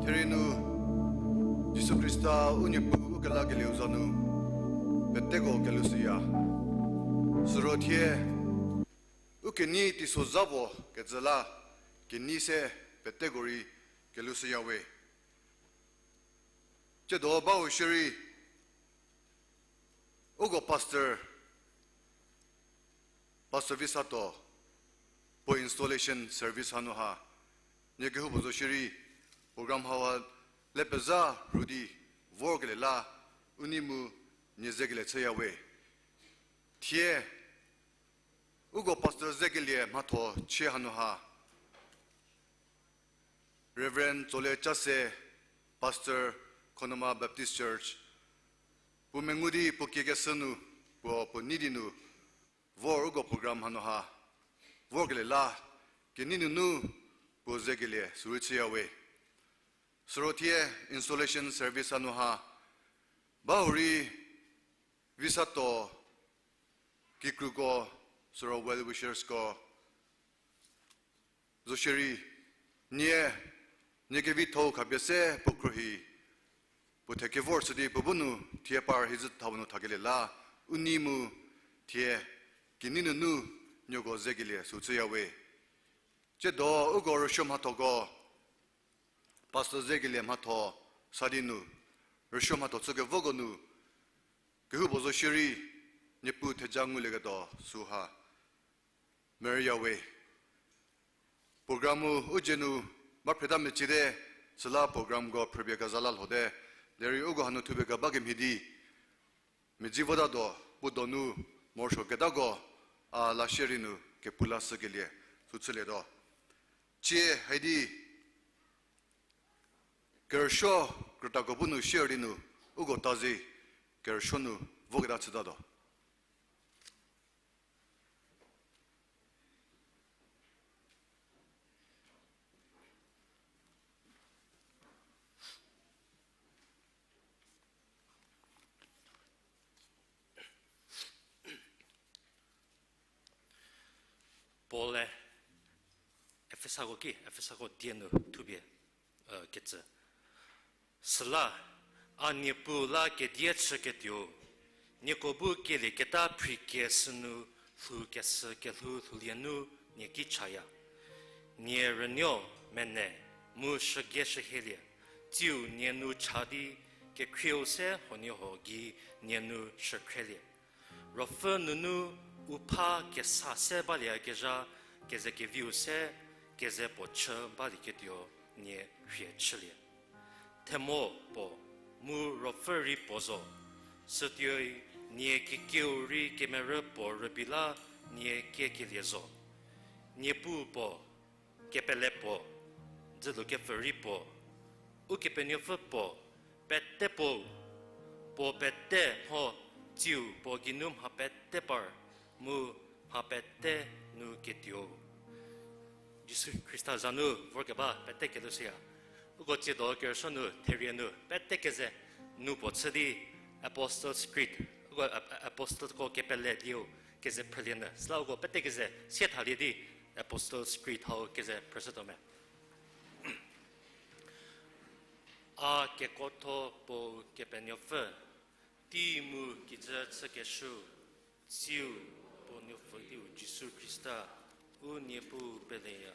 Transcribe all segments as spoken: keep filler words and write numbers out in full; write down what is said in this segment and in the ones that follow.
Therie nu Jisu Khrista u Niepuu kelakelieu za nu peteko kelushüya. Süro thie u kenei teisozha puo kecü la kenei se peteko rei kelushüya we. Tsiedo bau shierei uko pastor, Pastor Visato, puo installation service hanu ha nie kehoupuo zo shierei program hau ha le pezha rhu di vorkelie la u nei mu nie zekelie chüya we. Thie uko pastor zekelie mhatho chie hanu ha Reverend Tsole Chase, Pastor, Khonoma Baptist Church, puo mengu di puo kiekeshü nu, puo puo nei di nu vor uko program hanu ha vorkelie la kenei nunu puo zekelie sürei chüya we. Süro thie installation service hanu ha bau rei Visato kikruko, süro well wishersko zo shierei nie, nie kevitho-u khapie se puo khruohi puo thekevor shü di puo bu nu thie par hizü thau nu thakelie la u nei mu thie kenei nunu nieko zekelie sü chüya we. Tsiedo uko rüsuo mhathoko, pastor zekelie mhatho sa di nu rüsuo mhatho chükevoko nu kehoupuo zo shierei Niepuu theja ngulieketuo süha merüya we. Program-u u dzie nu ba phreta meciete, süla programko phrüpie keza la lhote, derei uko hanu thupie keba kemhie di medzi votatuo, puo donu morosuoketako a la shierei nu kepu la shükelie sü chülietuo. Tsie haidi kerüsuo krütako bu nu shierei nu uko tazi kerüsuo nu voketa chütatuo. Paul-e Efesako ki, Efesako die nu thupie, e, kecü. Süla, a Niepuu la kedie chüketuo, nieko bu kelieketa phrikie sünu lhou kesü kelhou lhoulie nu nie ki chaya. Nie rünuo, mene, mu shügie shühielie, tsiu nie nu cha di kekhrieu se huoniehuo gei nie nu shükhrelie. Ruopfü nunu u pha kesa se baliekezha kezekeviu se keze puo chü balieketuo nie rhie chülie. Themo puo, mu Ruopfü rei puo zo, sütuoi nie kekieu rei kemerü puo rübei la nie kiekelie zo. Niepuu puo, kepele puo, dzülu kepfü rei puo, Ukepenuopfü puo, pete puo, puo pete mho, tsiu puo geinu mha pete par, mu mha pete nu ketuo. Jisu Khrista za nu vorkeba pete kelhou shüya. Uko tsiedo kerüsuo nu therie nu pete keze nu puo chü di Apostles' Creed, uko ap-, apostleko kepele dieu keze phrülie nyü. Süla uko pete keze sie thalie di Apostles' Creed hau keze phrüshütuo me. A kekuotho Puo Kepenuopfü, tei mu kijü chükeshüu, tsiu puo nuopfü diu Jisu Khrista, u Niepuu peleya.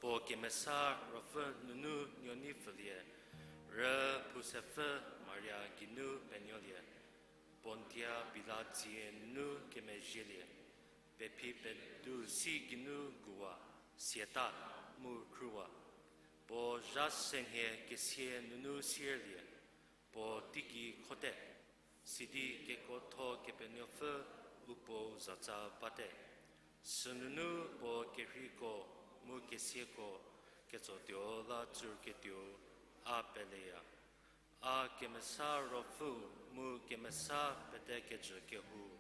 Puo kemesa ruopfü nunu nuoneipfülie, rüphu sepfü Maria geinu penuolie, Pontia Pila dzie nunu kemezhielie, pephi pedu si geinu guwa, siata mu khrüwa. Puo zha senhie kesia nunu sierlie, puo teigei khote, sidi kekuotho Kepenuopfü u Puou zatsa bate. Sünunu puo kerheiko mu kesiako ketsotuo la tsurketuou, a peleya. A kemesa ruopfü mu kemesa pete kejü kehou,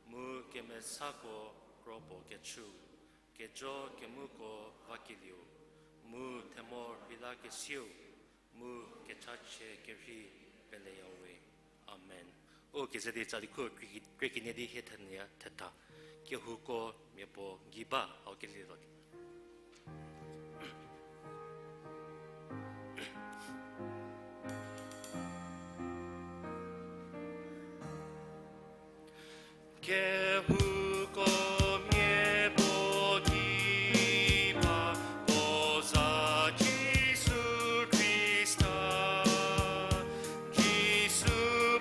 mu kemesako kro puo kechü, kejo kemuko vakelieu, mu themo rheilakesieu, mu kechachie kerhei peleya we. Amen. O keze di tsali khu krie-, krie kenie di hie thenya thetha. Kehouko mia puo gei ba hau kelie zo. Kehouko mia puo ki ba puo za Jisu Khrista. Jisu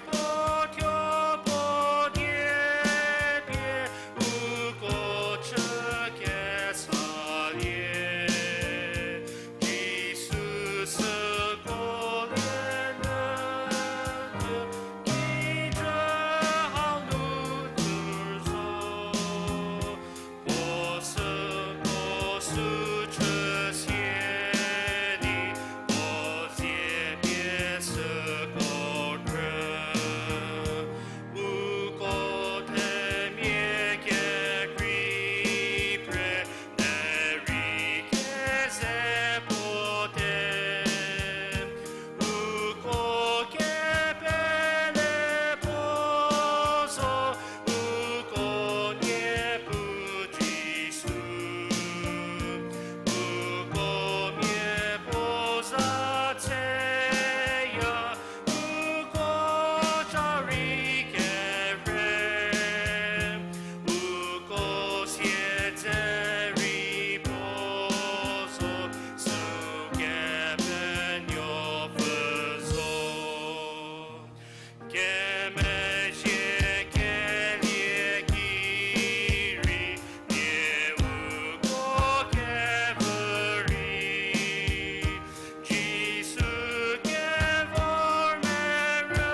puo thuo puo die pie uko chü kesalie. Jisu süko lie nyü, kijü hau nu tuo zo. Puo süko sü chü sie di, puo zie pie süko krü. Uko themia kekrei phre, derei keze puo te. Uko kepele puo zo, uko Niepuu Jisu. Uko mia puo za tseya, uko ca rei kere. Uko siedze rei puo zo, süu Kepenuopfü zo. Kemezhie kelie ki rei, nie uko kevü rei. Jisu kevor merü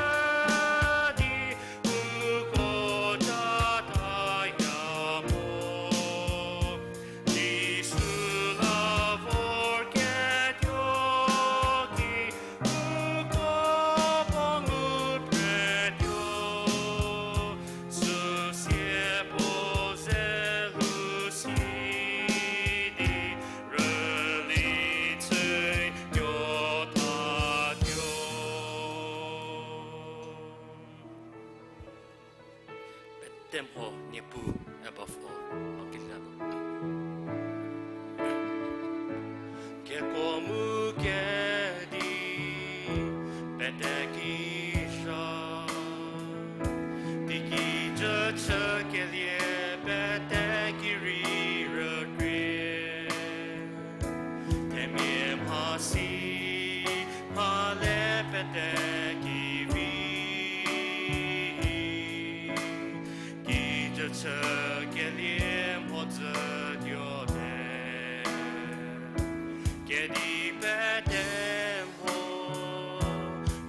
di, uko cataya mo. Jisu la vorketuo ki, uko puo ngu phretuo. Süsie puo ze lhou si di, rüli chütuo tatuo. Pete mho Niepuu, above all, a kila lo. Kekuo mu kedi pete ki zha, teiki jü chükelie pete ki rei rükrie. Themia mhasi mhale pete ki vi, kijü chükelie mhodzü tuote. Kedi pete mho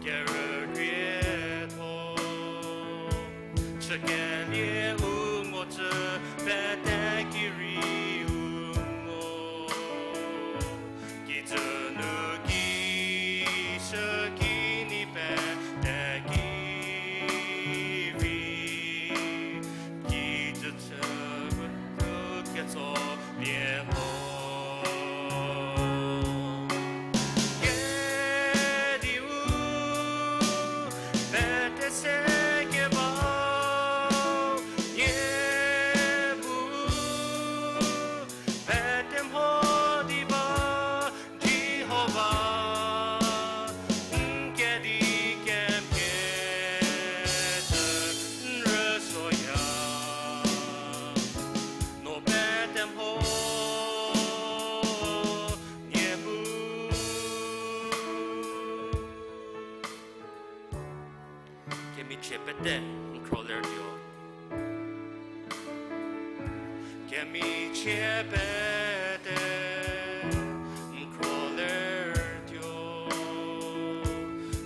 kerükrietho, chükelie u mhodzü pete ki rei u mo. Kijü nu ki shüki ni pete ki vi, kijü chü bu tu ketso pie ho. Kediu pete se kebau, nie bu pete mho di ba, Jihova, n kedi kemhie chü n rüsuoya, no pete mho nie bu. Kemichie pete n khro lertuo. Kemichie pete n khro lertuo.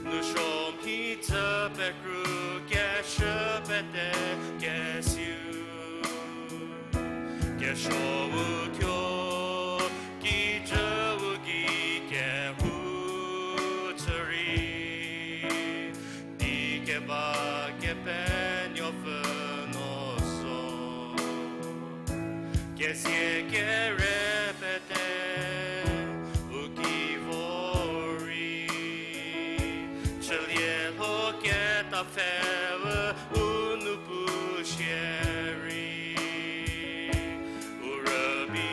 Nousuo mhitsü pekru keshü pete kesiu. Kesuou thuo kijüu gei kehou chü rei, di keba Kepenuopfü no zo. Kezie kere pete u ki vor rei, chülie lho ketapfheu u nu pu shierei, u rübei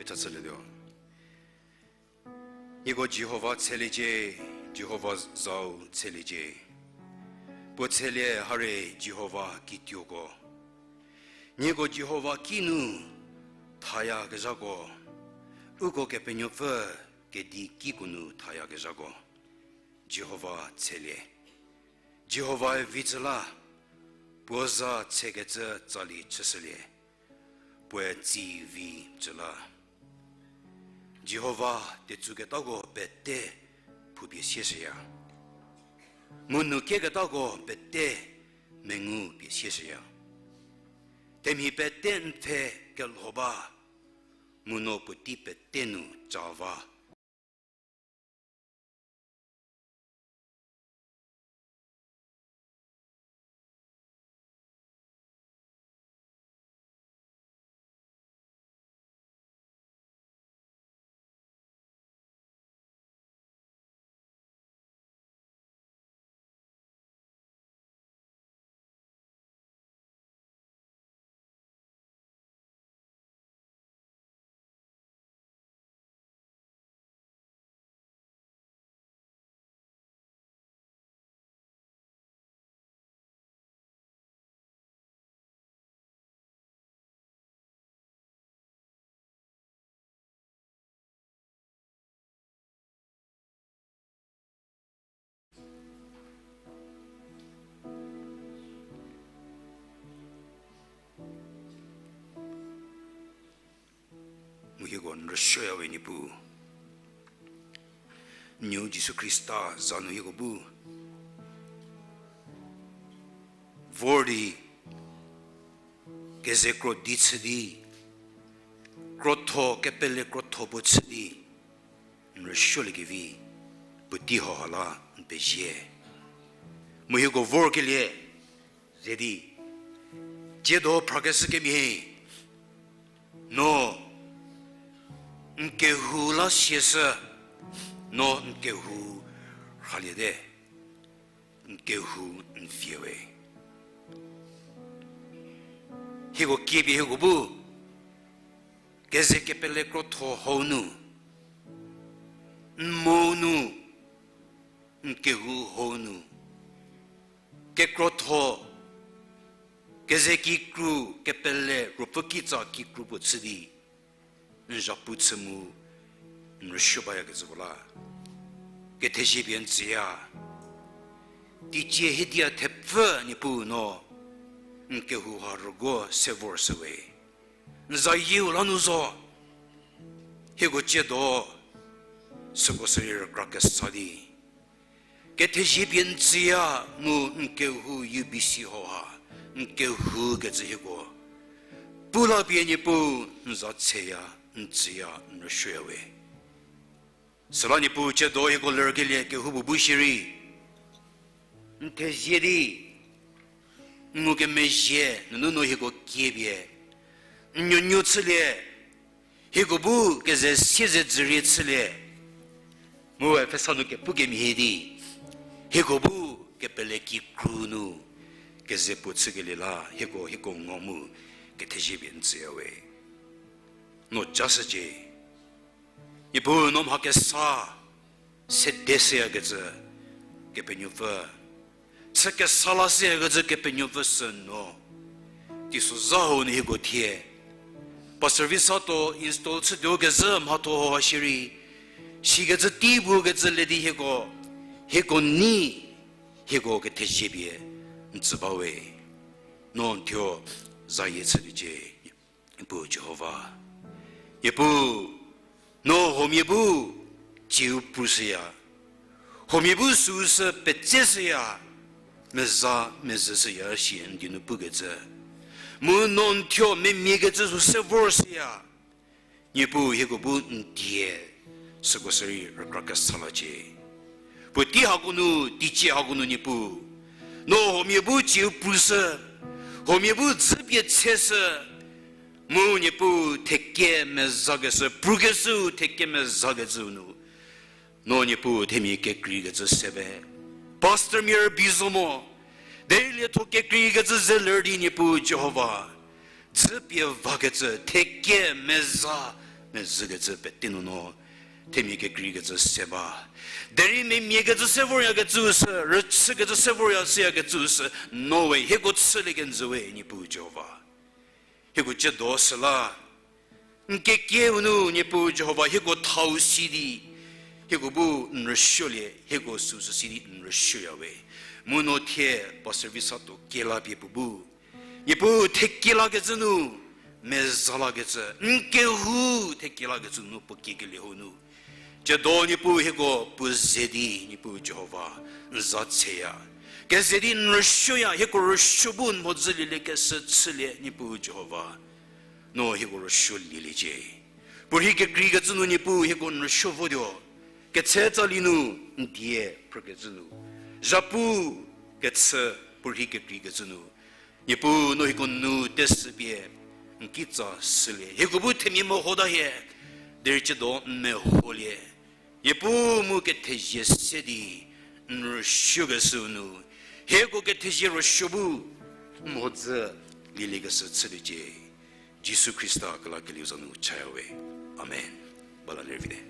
Cha chülietuo. Nieko Jihova tsheliecie, Jihova zau tsheliecie. Puo tshelie harie Jihova kituoko. Nieko Jihova kinu thayakezhako, uko Kepenuopfü kedi kiko nu thayakezhako. Jihova tsheliecie. Jihovae vi tsü la, puo za tshekecü tsali chüshülie, puoe tsi vi tsü la. Jihova tetsuketako pete phupie sieshüya, mu nu kieketako pete mengu pie sieshüya. Themia pete n pfhe kelho ba, mu no puotei pete nu ca va. Mu hieko n rüsuoyawe Niepuu. Nuou Jisu Khrista za nu hieko bu vor di, keze kro di chü di, krotho, kepele krotho puo chü di, n rüsuoliekevi puotei hauha la n pezie. Mu hieko vorkelie ze di, tsiedo phrakeshü kemhie, no n kehou la siashü, no n kehou rhaliete, n kehou n vie we. Hieko kiepie hieko bu, keze kepele krotho hau nu, n mo nu, n kehou hau nu, kekrotho, keze kikru, kepele, ruopfü kitsa kikru puo chü di, n zhapu chü mu, n rüsuo bayakecüko la, kethezie pie n tsüya. Teicie hiedia thepfü Niepuu no, n kehou ha rüguo se vorshüwe. N zayieu la nu zo, hieko tsiedo, süko sürei rükra kesa di, kethezie pie n tsüya mu n kehou U B C hauha, n kehou kecü hieko pu la pie Niepuu n za tsheya, n tsüya, n rüsuoyawe. Süla Niepuu tsiedo hieko lerkelie kehou bu bu shierei, n thezie di, n ngukemezhie nunu no hieko kiepie n nuonuo chülie, hieko bu keze siezedzürie chülie, mu Efesa nu kepu kemhie di, hieko bu kepele kikru nu keze puo chükelie la hieko, hieko ngo mu kethezie pie n tsüyawe. No jashücie. Niepuu no mha kesa sede shüyakecü Kepenuopfü, chü kesa la shüyakecü Kepenuopfü sü no, teisozha hau nu hieko thie pastor vi sato install chütuo kezhü mhatho hau shierei, sikecü tei pukecü le di hieko, hieko nei, hieko kethezie pie n tsü bawe. No n thuo zayie chüliecie. Niepuu Jihova, Niepuu, no huomia bu tsiu prushüya, huomia bu süu sü petseshüya, meza mezhüshüya si n die nu pukecü, mu no n thuo memiakecü sü se vorshüya. Niepuu hieko bu n die, süko sürei rükra kesa lacie. Puotei hako nu, teicie hako nu Niepuu, no huomia bu tsiu prushü, huomia bu dzü pie tsheshü, mu Niepuu theke mezakeshü, prukeshüu theke mezakecüu nu, no Niepuu themia kekreikecü se pe, pastormia rübei zo mo, derei lietho kekreikecü ze ler di Niepuu Jihova, dzü pie vakecü theke meza mezhükecü pete nunu themia kekreikecü se ba. Derei memiakecü se voryakecü sü, rüchükecü se vorya shüyakecü sü, no we hieko chülie kenjü we, Niepuu Jihova. Hieko ciedo süla, n kekieu nu, Niepuu Jihova, hieko thau si di, hieko bu n rüsuolie, hieko süsü si di n rüsuoya we. Mu no thie Pastor Visato kiela pie puo bu, Niepuu, thekilakecü nu, mezalakecü, n kehou thekilakecü nu puo kiekelie hau nu, ciedo Niepuu hieko puo ze di, Niepuu Jihova, n za tseya. Keze di n rüsuoya, hieko rüsuo bu n mhodzü lieliekeshü chülie, Niepuu Jihova, no hieko rüsuo lieliecie. Puorhi kekreikecü nu Niepuu hieko n rüsuo votuo, ketse tsali nu n die phrükecü nu, zhapu kechü puorhi kekreikecü nu, Niepuu no hieko nu tesü pie n kitsa shülie. Hieko bu themia mehota hie, derei ciedo n meholie. Niepuu mu kethezie se di n rüsuokeshü nu, hieko kethezie rüsuo bu n mhodzü lieliekeshü chüliecie. Jisu Khrista kelakelieu za nu chaya we. Amen. Ba la lervite.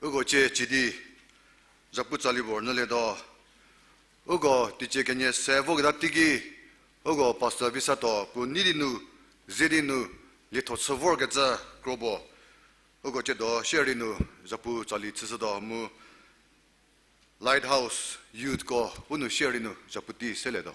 Uko cie cidi, zhapu tsali vor nyülietuo. Uko teicie kenie se voketa teiki, uko Pastor Visato puo nei di nu, ze di nu, lietho chü vorkecü kro puo, uko ciedo shierei nu, zhapu tsali chüshütuo mu, Lighthouse Youthko bu nu shierei nu zhapu tei selietuo.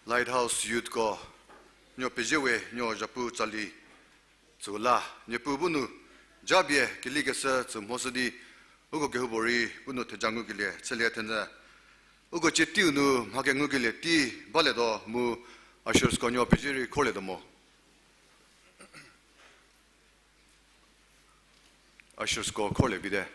Lighthouse Youthko, nuo pezie we, nuo zhapu tsali tsüla, Niepuu bu nu japie kelikeshü tsü mhoshü di, uko kehoupuorei bu nu theja ngukelie chülie thenyü. Uko cie teiu nu mha kengukelie tei balietuo mu, ushersko nuo pezie rei khorlietuo mo. Ushersko khorlie vite.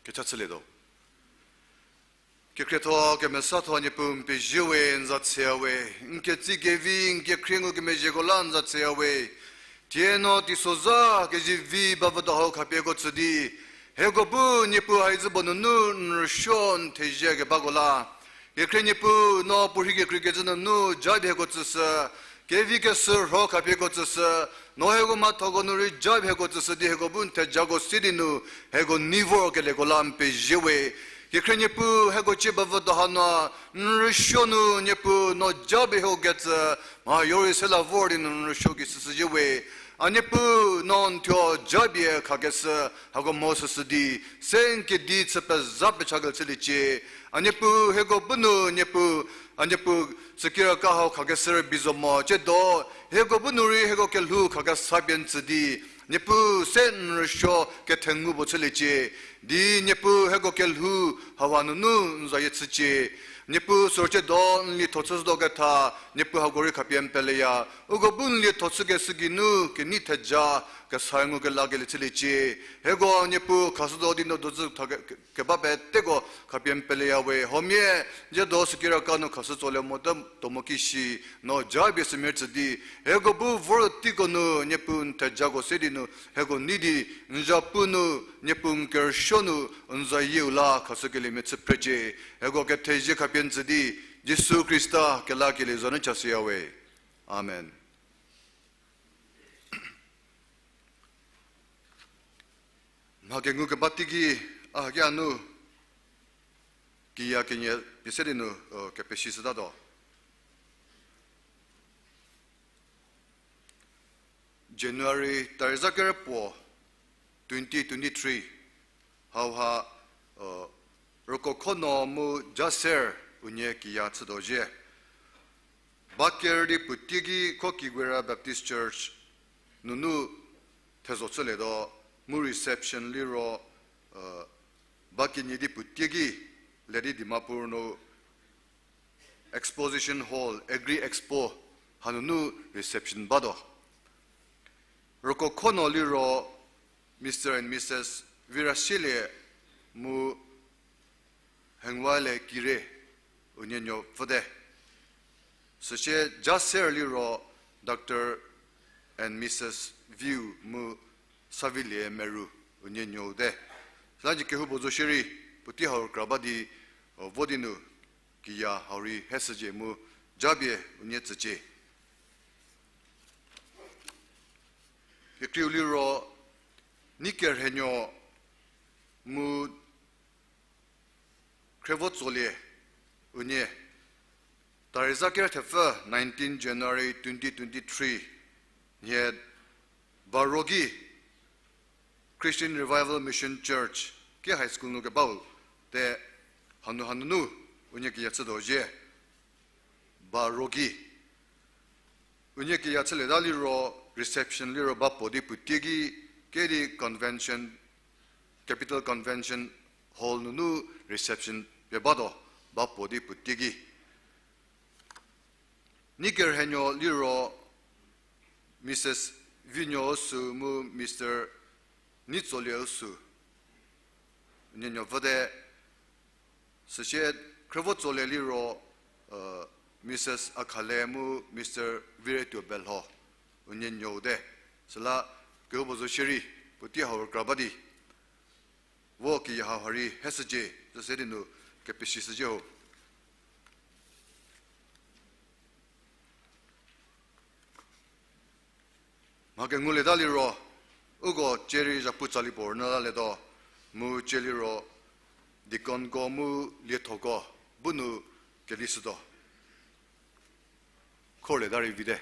Kecha chülietuo. Kekhrietho kemesatho Niepuu n pezie we, n za tseya we, n ketsie kevi, n kekhrie ngukemezhieko la n za tseya we. Thie no teisozha kezivi bavüdo hau khapieko tsü di, hieko bu Niepuu haizübo nunu n rüsuo n thezie kebako la. Kekhrie Niepuu no puorhi kekreikecü nunu japie hieko tsüshü, kevi kesürho khapieko tsüshü, no hieko mhathoko nu rei japie hieko tsüshü di hieko bu n thejako se di nu, hieko nei vorkelieko la n pezie we. Kekhrie Niepuu hieko cie bavüdo hanu, n rüsuo nu Niepuu no japie hieko ketsü, mha yo rei se la vor di nu n rüsuo ki süshüzhie we. A Niepuu no n thuo japie khakeshü, hako mhoshüshü di, se n kedi chü pezha pecha kechüliecie. A Niepuu hieko bu nu Niepuu, a Niepuu, sükiraka hau khakeshü rübei zo mo, tsiedo, hieko bu nu rei hieko kelhou khakesa pie n tsü di, Niepuu se n rüsuo kethengu puo chüliecie, di Niepuu hieko kelhou hauha nunu n zayie chücie. Niepuu sü tsiedo n lietho chüshütuo ketha, Niepuu hako rei khapie n peleya, uko bu n lietho chükeshü geinu kenei theja kesa ngukelakelie chüliecie. Hieko Niepuu khashütuo di no dozü tha ke, ke, keba peteko khapie n peleya we. Huomia, tsiedo sükiraka nu khashü tsolie mote tuo mo kishi, no japie sümia tsü di, hieko bu vor teiko nu Niepuu n thejako se di nu hieko nei di, n zhapu nu Niepuu n kerüsuo nu n zayieu la khashükeliemia chü phrecie. Hieko kethezie khapie n tsü di, Jisu Khrista kelakelie za nu chashüya we. Amen. Mha kengu keba teiki, a haki a nu, kiya kenie pie se di nu, o, kepesi shütatuo. January tari za ker puo, twenty twenty-three, hauha, o, Rükokhono mu Jaser unie kiya chütuo zhie. Ba ker di puo teiki Khokiwera Baptist Church nunu thezo chülietuo, mu reception liro, ba kenie di puo teiki le di Dimapur nu Exposition Hall, Agri Expo, hanunu reception batuo. Rükokhono liro Mister and Missus Virasielie mu Hengwale Kire unie nuo pfüte. Süsie Jaser liro Doctor and Missus View mu Savilie Meru unie nuou te. Süla kehoupuo zo shierei, puotei hau kra ba di, o, vo di nu, kiya hau rei heshücie mu, japie unie tsücie. Kekreiu liro, Neikerhenuo mu Khrevotsolie unie, tari za ker thepfü, nineteen January twenty twenty-three, nhie Barogi Christian Revival Mission Church, ki high school nu kebau te, hanu hanunu unie kiya chütuo zhie. Barogi unie kiya chülieta liro, reception liro ba puo di puo teiki, kedi convention, Capital Convention Hall nunu reception pie batuo, ba puo di puo teiki. Neikerhenuo liro Missus Vinuo Osu mu Mister Neitsolie Osu unie nuo pfüte. Süsie Khrevotsolie liro, Missus Akhale mu Mister Viretuo Belho unie nuou te. Süla kehoupuo zo shierei, puotei hau kra ba di, vo kiya hau ha rei heshücie, süse di nu kepesi shücie ho. Mha kengulieta liro, uko cierei zhapu tsali puo rünyü lalietuo. Mu cie liro, deaconko mu liethoko bu nu kelishütuo. Khorlie ta rei vite.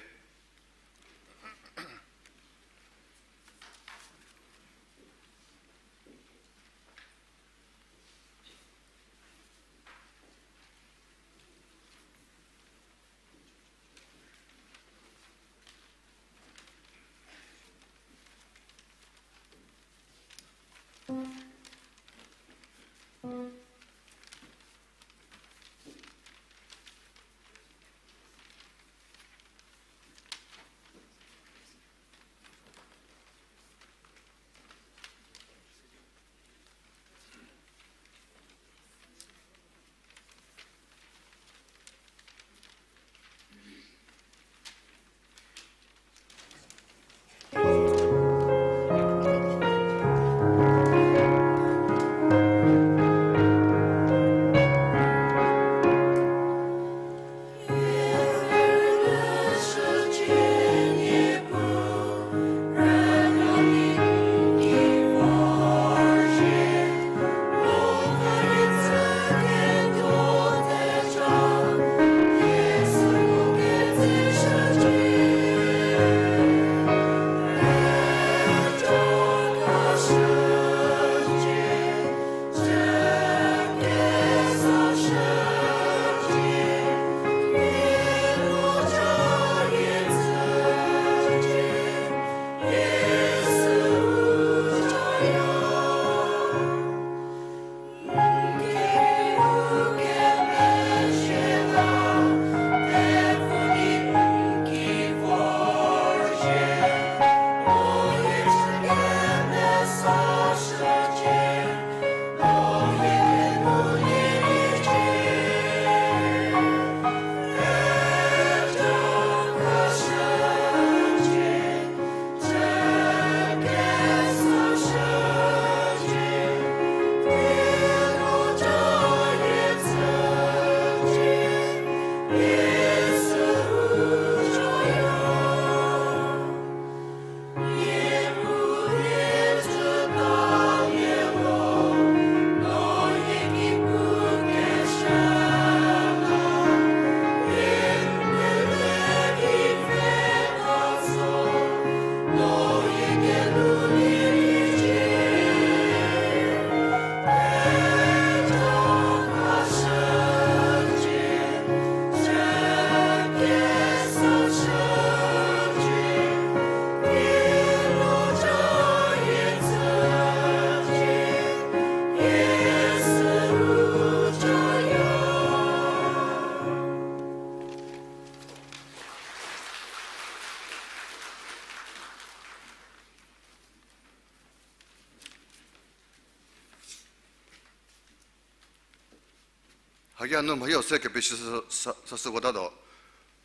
Haki a nu mhayo se kepeshi sa, sa, sashü votatuo.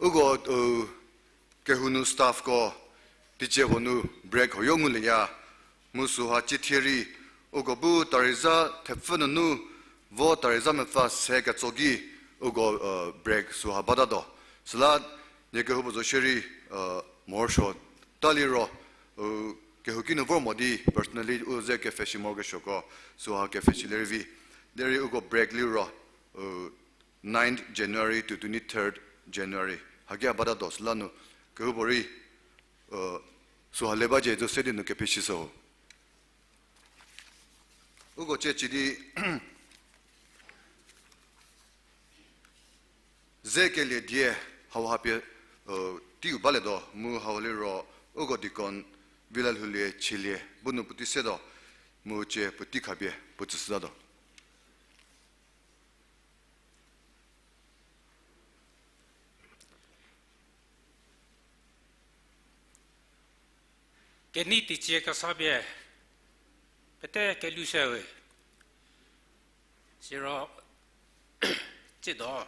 Uko, u, kehou nu staffko, teicie huo nu break huoyo ngulieya. Mu süha cie thie rei, uko bu tarei za thepfü nunu, vo tarei za mepfü se ketso ki, uko, u, break süha batatuo. Süla, nie kehoupuo zo shierei, u, morosuo ta liro, u, kehouki nu vor mo di personally u ze kepfhesi morokesuoko, süha kepfhesi lerei vi. Derei uko break liro, u, ninth January to twenty-third January. Haki a batatuo süla nu, kehoupuorei, u, süha le bacie zo se di nu kepfhesi shü. Uko cie ci di, ze kelie die hauha pie, u, teiu balietuo mu hau liro, uko deacon Vilalhoulie Chielie bu nu puotei setuo, mu cie puotei khapie puo tsüshütatuo. Kenei teicie kesa pie pete kelushüwe. Siro, tsiedo,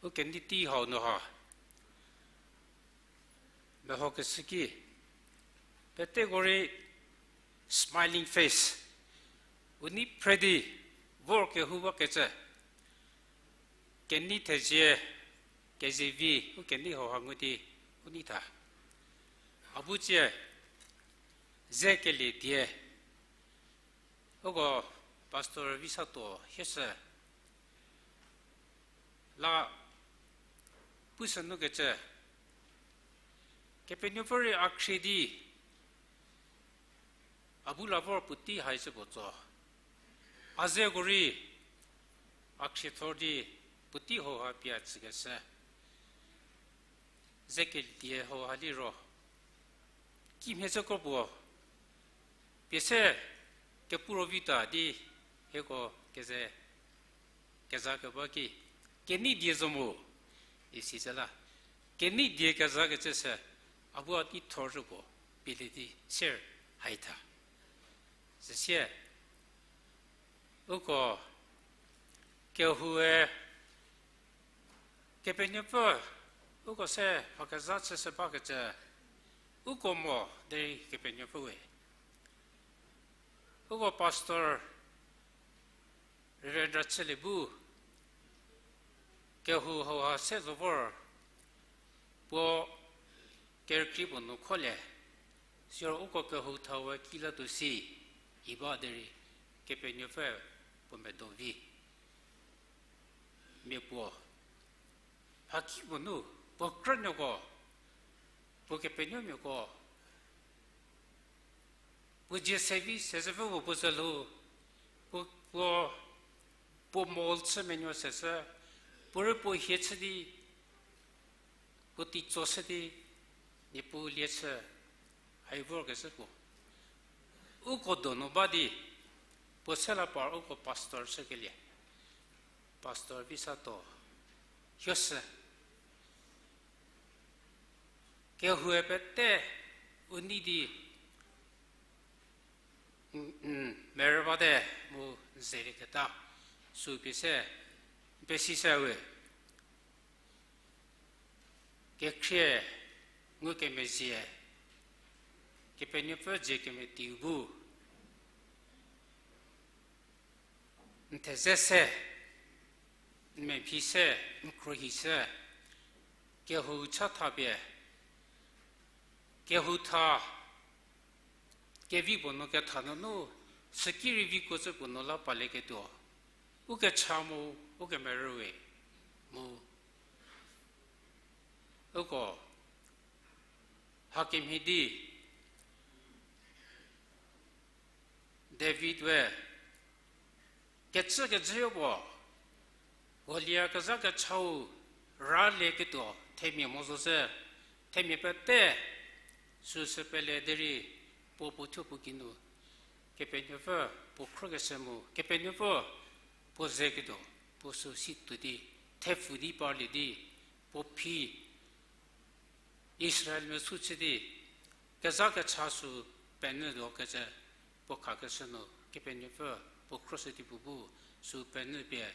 u kenei tei hau nu ha mehokeshü ki, peteko rei smiling face, u nei phre di vor kehou bakecü, kenei thezie, kezevi, u kenei hauha ngu di u nei tha. A bu cie, ze kelie die, Uko Pastor Visato hieshü la pushü nu kecü, Kepenuopfü rei a khrie di a bu la vor puotei haicü puo tso. A zeko rei a khriethor di puotei hauha pie tsükeshü. Ze kelie hauha liro kimhie cüko puo pie se kepu ro vita di hieko keze keza keba ki, kenei die zo mo, isi zü la. Kenei die kezakecü sü, a bu a neithor zhüko pielie di sier haitha. Süsie, uko kehoue, Kepenuopfü, uko se mha kezha chüshü bakecü, uko mo derei Kepenuopfü we. Uko Pastor Reverend Rachülie bu kehou hauha se zo vor, puo kerükrie puo nu kholie, siro uko kehou thawe ki latuo si, i ba derei Kepenuopfü puo medo vi. Mia puo, mhakipuo nu, puo krünuoko, puo kepenuomiako, puo dzie sevi sezüpfü puo puo zü lhou, puo, puo, puo mall chü menuo seshü, puo rei puo hie chü di, puo teitso shü di, Niepuu lie chü, hai vorkezhü puo. Uko donu ba di, puo se la par uko pastor chükelie. Pastor Visato, hieshü. Kehoue pete u nei di, n, n, merü bate mu n zelieketa, sü pie se, n pesishüwe. Kekhrie, ngukemezhie, Kepenuopfü dzie kemetieu bu, n theze se, n mephi se, n khruohi se, kehou chatha pie, kehou tha, kevi puo nu ketha nunu, süki rei vikuo cü puo nu la palieketuo, ukecha mu, ukemerüwe, mu, uko, hakemhie di, David we, kecü kejüyo puo, Golia kezha kechau ralieketuo themia mo zo se, themia pete, süsü pele derei, puo puo thuo puo kinu, Kepenuopfü puo khrokeshü mu, Kepenuopfü puo zeketuo, puo sü si tuo di, thepfu di parlie di, puo phi, Israelmia sü chü di, kezha kecha sü penyü tuo kecü, puo khakeshü nu, Kepenuopfü puo khroshü di puo bu, sü penyü pie,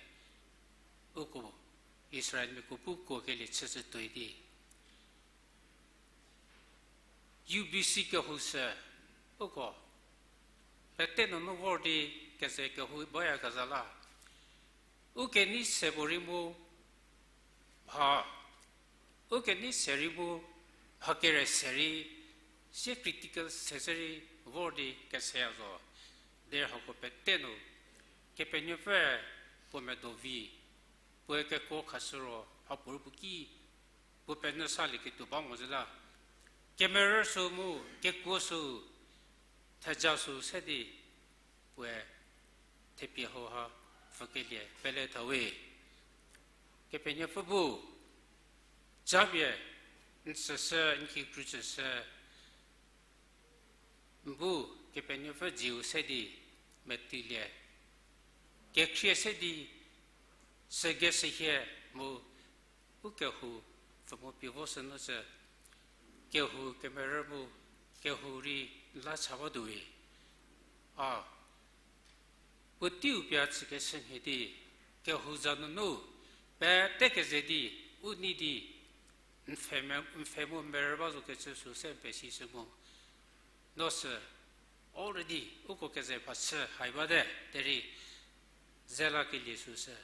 uko, Israelmiako bu kuokelie chüshü tuoi di. U B C kehou sü, uko, pete nunu vor di keze kehou bayakezha la. U kenei se puo rei mu, mha, u kenei se rei mu, mha kere se rei, sie critical se se rei vor di keseya zo. Derei hako pete nu, Kepenuopfü puo medo vi, puoe kekuo khashü ro, mhapuorei puo ki, puo penyü salieketuo ba mo zhü la. Kemerü sü mu, kekuo sü, theja sü se di, puoe thepie hauha pfükelie pele thawe. Kepenuopfü bu, japie, n tsüshü, n kikru tsüshü, n bu Kepenuopfü dzieu se di, metulie, kekhrie se di, sügei sehie mu, u kehou pfü mu pie vo sünu sü, kehou kemerü mu, kehou rei n la cha ba tuoi. A, puoteiu pie a tsükeshü mhie di, kehou za nunu, pete keze di, u nei di, n pfhe me-, n pfhe mu merü ba zo kecü sü se n pesishü mu. No sü, already, uko keze pha chü hai bate, derei, ze lakelie sü sü,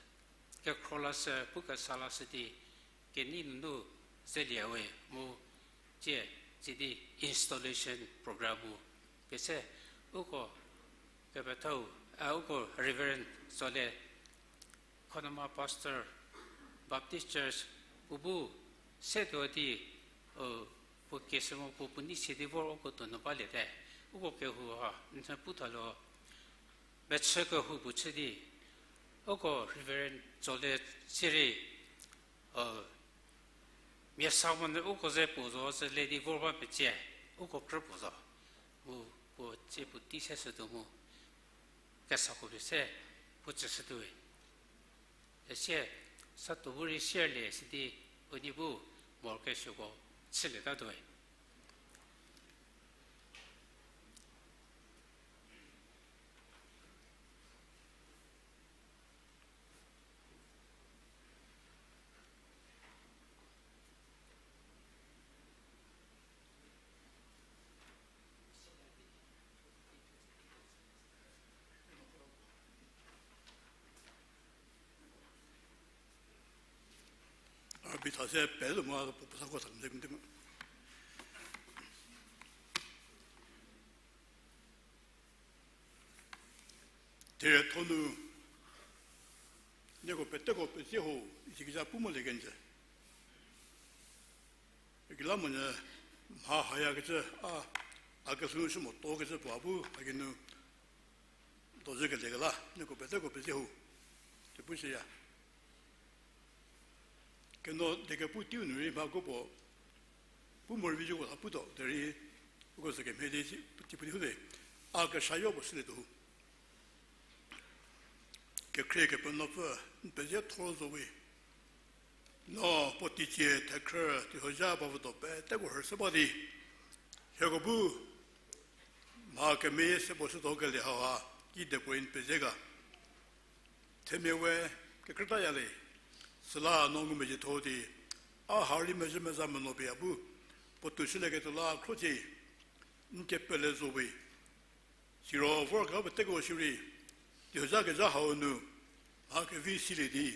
kekhro lashü, pu kesa lashü di, kenei nunu zelie we mu, tie, sidi installation program mu, pie se, uko, kepethau, A, uko Reverend Zole, Khonoma Pastor, Baptist Church, puo bu se tuo di, u, puo kese mo puo puo nei se di vor uko donu baliete. Uko kehou ha n putho lo, mechü kehou puo chü di, uko Reverend Zole sirei, u, mia sa monyü uko ze puo zo sü le di vor ba mecie, uko krü puo zo. Mu puo tsie puotei se shütuo mu, kesako pie se puo tsüshütuowe. Üsie, sa tuo bu rei share le sidi, unie bu morokesuoko chülietatuowe. A, bi tha se pele mo, a, puo, puo sako tha mzhie kemte mo. Therietho nu, nieko peteko pezie ho, isikecü pu molie kenjü. Kekreilamonyü mha hayakecü, a, a kesü shü motuokecü puo a bu, a geinu dozü keliekela, nieko peteko pezie ho, ti pu shüya. Keno diekepu teiu nu rei mha ko puo, pu mo rei vi zhüko tha putuo, derei, uko sü kemhie di, ti pu di hu de, a keshayo puo shülietuo ho. Kekhrie Kepenuopfü, n pezie thor zo we. No puo teicie thekhrü teihozha ba votuo peteko rhüshü ba di, hieko bu mha kemeyie se puo shütuo kelie hauha, kidepuorei n pezie ga. Themia we kekrütaya le, süla no ngumezhietho di, a ha rei mezhü meza menuo pie a bu puotou shülieketuo la khro cie, n kepele zo we. Siro vorkeba peteko shierei, teihozha kezha hau nu, mha kevi silie di,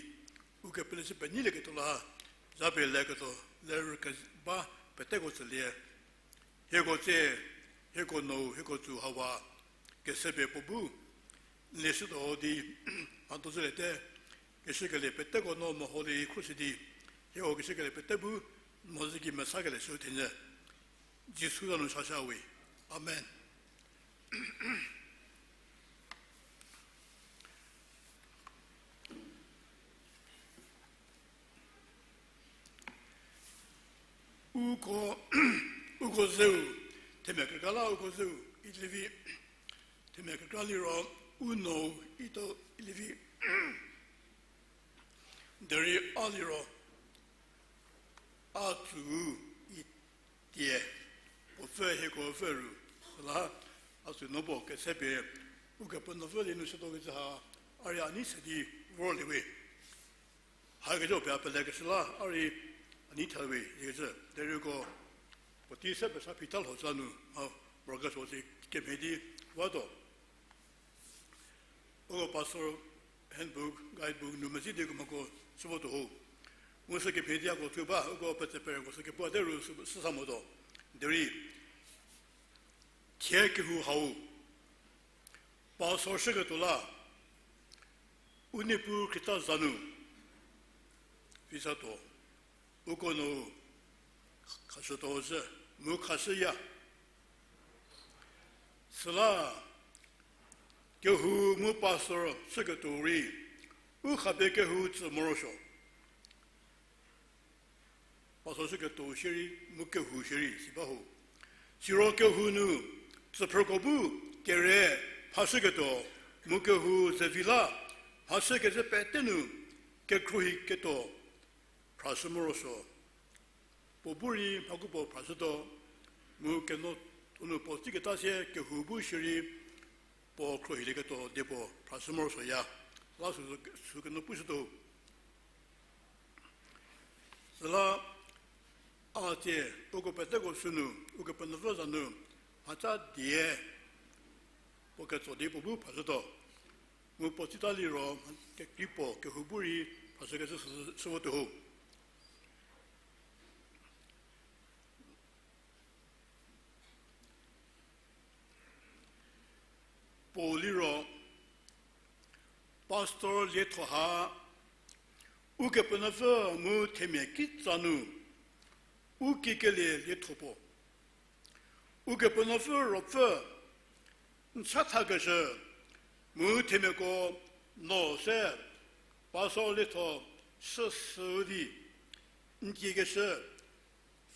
u kepele chü penyilieketuo la, zapie leketuo, lerü keba peteko tsülie. Hieko tse, hieko nou, hieko tsü hawa, kesepie puo bu n lieshütuo di, mhatho zhüliete, keshükelie peteko no meho di khro shü di, hieko keshükelie pete bu, mhodzü gei mesakelie shü thenyü. Jisu za nu sasha we. Amen. Uko, uko zeu, themia kekra la uko zeu, ilivi, themia kekra liro, u nou, ito, ilivi, derei a liro, a tsüu, i tie, puo pfü hieko pfü ru, süla, a sü no puo kesepie, Ukepenuopfü lie nu shütuokecü ha, a rei a nei se di vorlie we. Hakecü pie a pelekeshü la a rei a nei tha we ikecü, derei uko puotei se pesa phi ta lho za nu, a, morokesuo si kemhie di vatuo. Uko pastor handbook, guidebook nu mezi di kemoko shü votuo ho. Mu sü kemhie di ako thu ba, uko petse pereko sü kepuo te ru sü, sü sa motuo. Derei, thie kehou hau, pastor shüketuo la, u Niepuu Khrista za nu, vi satuo, uko nu khashütuo zhü, mu khashüya. Süla, kehou mu pastor shüketuo rei, u khapie kehou tsü morosuo. Pastor shüketuo shierei, mu kehou shierei, si ba ho. Siro kehou nu, tsüphrüko bu, kere, mhashüketuo, mu kehou zevi la, mhashükecü pete nu, kekhruohiketuo, phrashü morosuo. Puo bu rei mhaku puo phrashütuo, mu keno tonu puo tsiketa sie kehou bu shierei, puo khruohilieketuo die puo phrashü morosuoya. La sü, sü keno pushütuo. Süla a tsie, uko peteko sünu, Ukepenuopfü za nu, mhaca die, puo ketso di puo bu phrashütuo. Mu puo tsita liro, kekrei puo kehou bu rei, phrashükecü sü, sü votuo ho. Puo liro, Pastor lietho ha, Ukepenuopfü mu themia kitsa nu, u kikelie lietho puo. Ukepenuopfü ruopfü, n chathakeshü, mu themiako no se, pastor lietho shüshü di, n kiekeshü,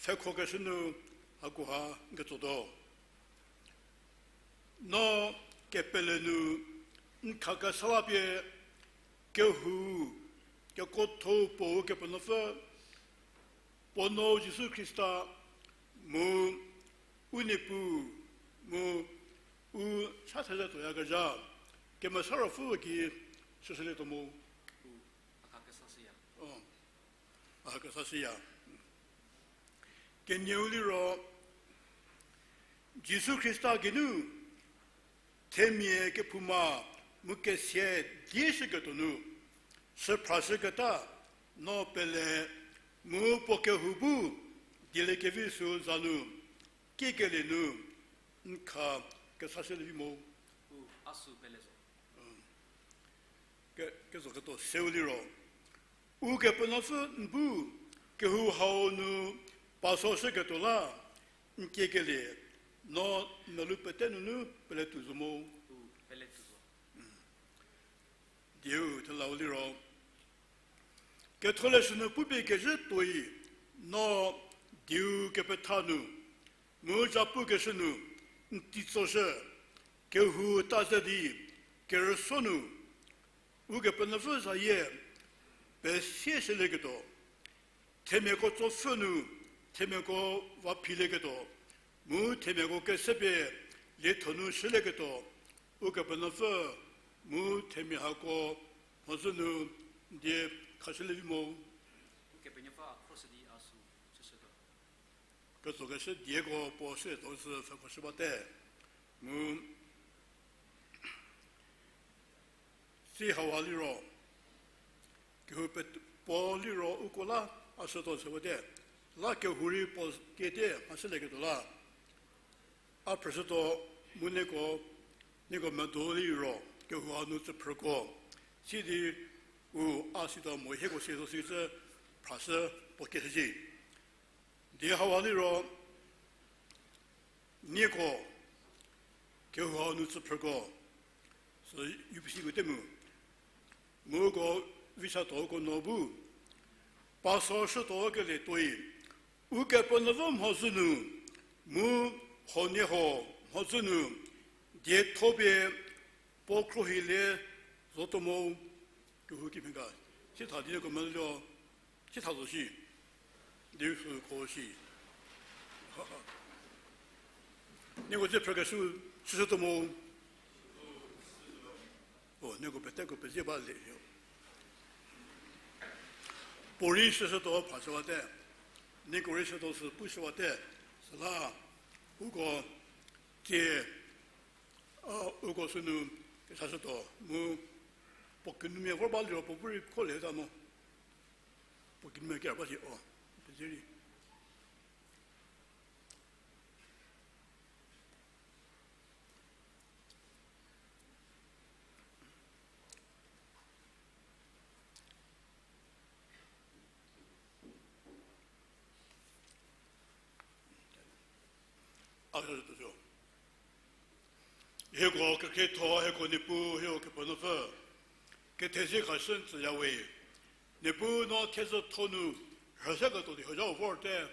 pfhekhokeshü nu hakoha n ketsotuo. No kepele nu n khakesa la pie kehou, kekuotho puo Ukepenuopfü, puo nuou Jisu Khrista, mu u Niepuu, mu u chathezhü tuoyakezha, Kemesa Ruopfü ki shüshülietuo mu. A kesa shüya. Kenieu liro, Jisu Khrista geinu themia kephouma mu kesia die shüketuo nu, shüphrashüketa, no pele mu puo kehou bu dieliekevi süu za nu, kikelie nu, n kha kesashülie vi mo. Ke, kezoketuo seu liro, Ukepenuopfü n bu kehou hau nu pastor shüketuo la, n kiekelie, no n melou pete nunu pele tuo zo mo. Dieu thelau liro, ketholeshü nu pupie kezhü tuoi, no dieu kepetha nu, mu zhapukeshü nu, n teitsoshü, kehou ta ze di, kerüsuo nu, Ukepenuopfü zayie, pesieshülieketuo, themiako tsopfü nu, themiako va philieketuo, mu themiako kesepie lietho nu shülieketuo, Ukepenuopfü, mu themia hako, mhodzü nu, n die khashülie vi mo. Ukepenuopfü a khroshü di a sü chüshütuo. Ketsokeshü dieko puo shütuo sü pfhekhoshü bate. Mu, si hauha liro, kehou pet-, puo liro uko la a shütuo se bate. La kehou rei puo kiete mhashülieketuo la, a phrüshütuo mu nieko, nieko medo liro, kehou hau nu tsüphrüko. Sidi u a situo mo hieko si zo si cü phrashü puo kieshücie. Di hauha liro, nieko, kehou hau nu tsüphrüko, sü U P C ko te mu, mu uko visa tuoko no bu, pastor shütuo kelie tuoi, Ukepenuopfü mhodzü nu, mu huoniehuo mhodzü nu, dietho pie puo khruohilie zotuo mo, kehou kimhie ga, sitha di nieko meluo, sitha zo shi, di sü ko shi. Nieko ze phrükeshü, shüshütuo mo. O, nieko peteko pezie ba le yo. Puorei shüshütuo phrashü bate, nieko rei shütuo sü pushü bate, süla, uko, tie, a, uko sünu, kesashütuo, mu, puo kinumia vor ba liro puo bu rei kholie ta mo. Puo kinumia kera ba shi, o, pezie rei. A, hieko kekhrietho, hieko Niepuu, hieko Kepenuopfü, kethezie khashü n tsüyawe. Niepuu no thiedzü tho nu rhüshüketuo di hozhau vorte,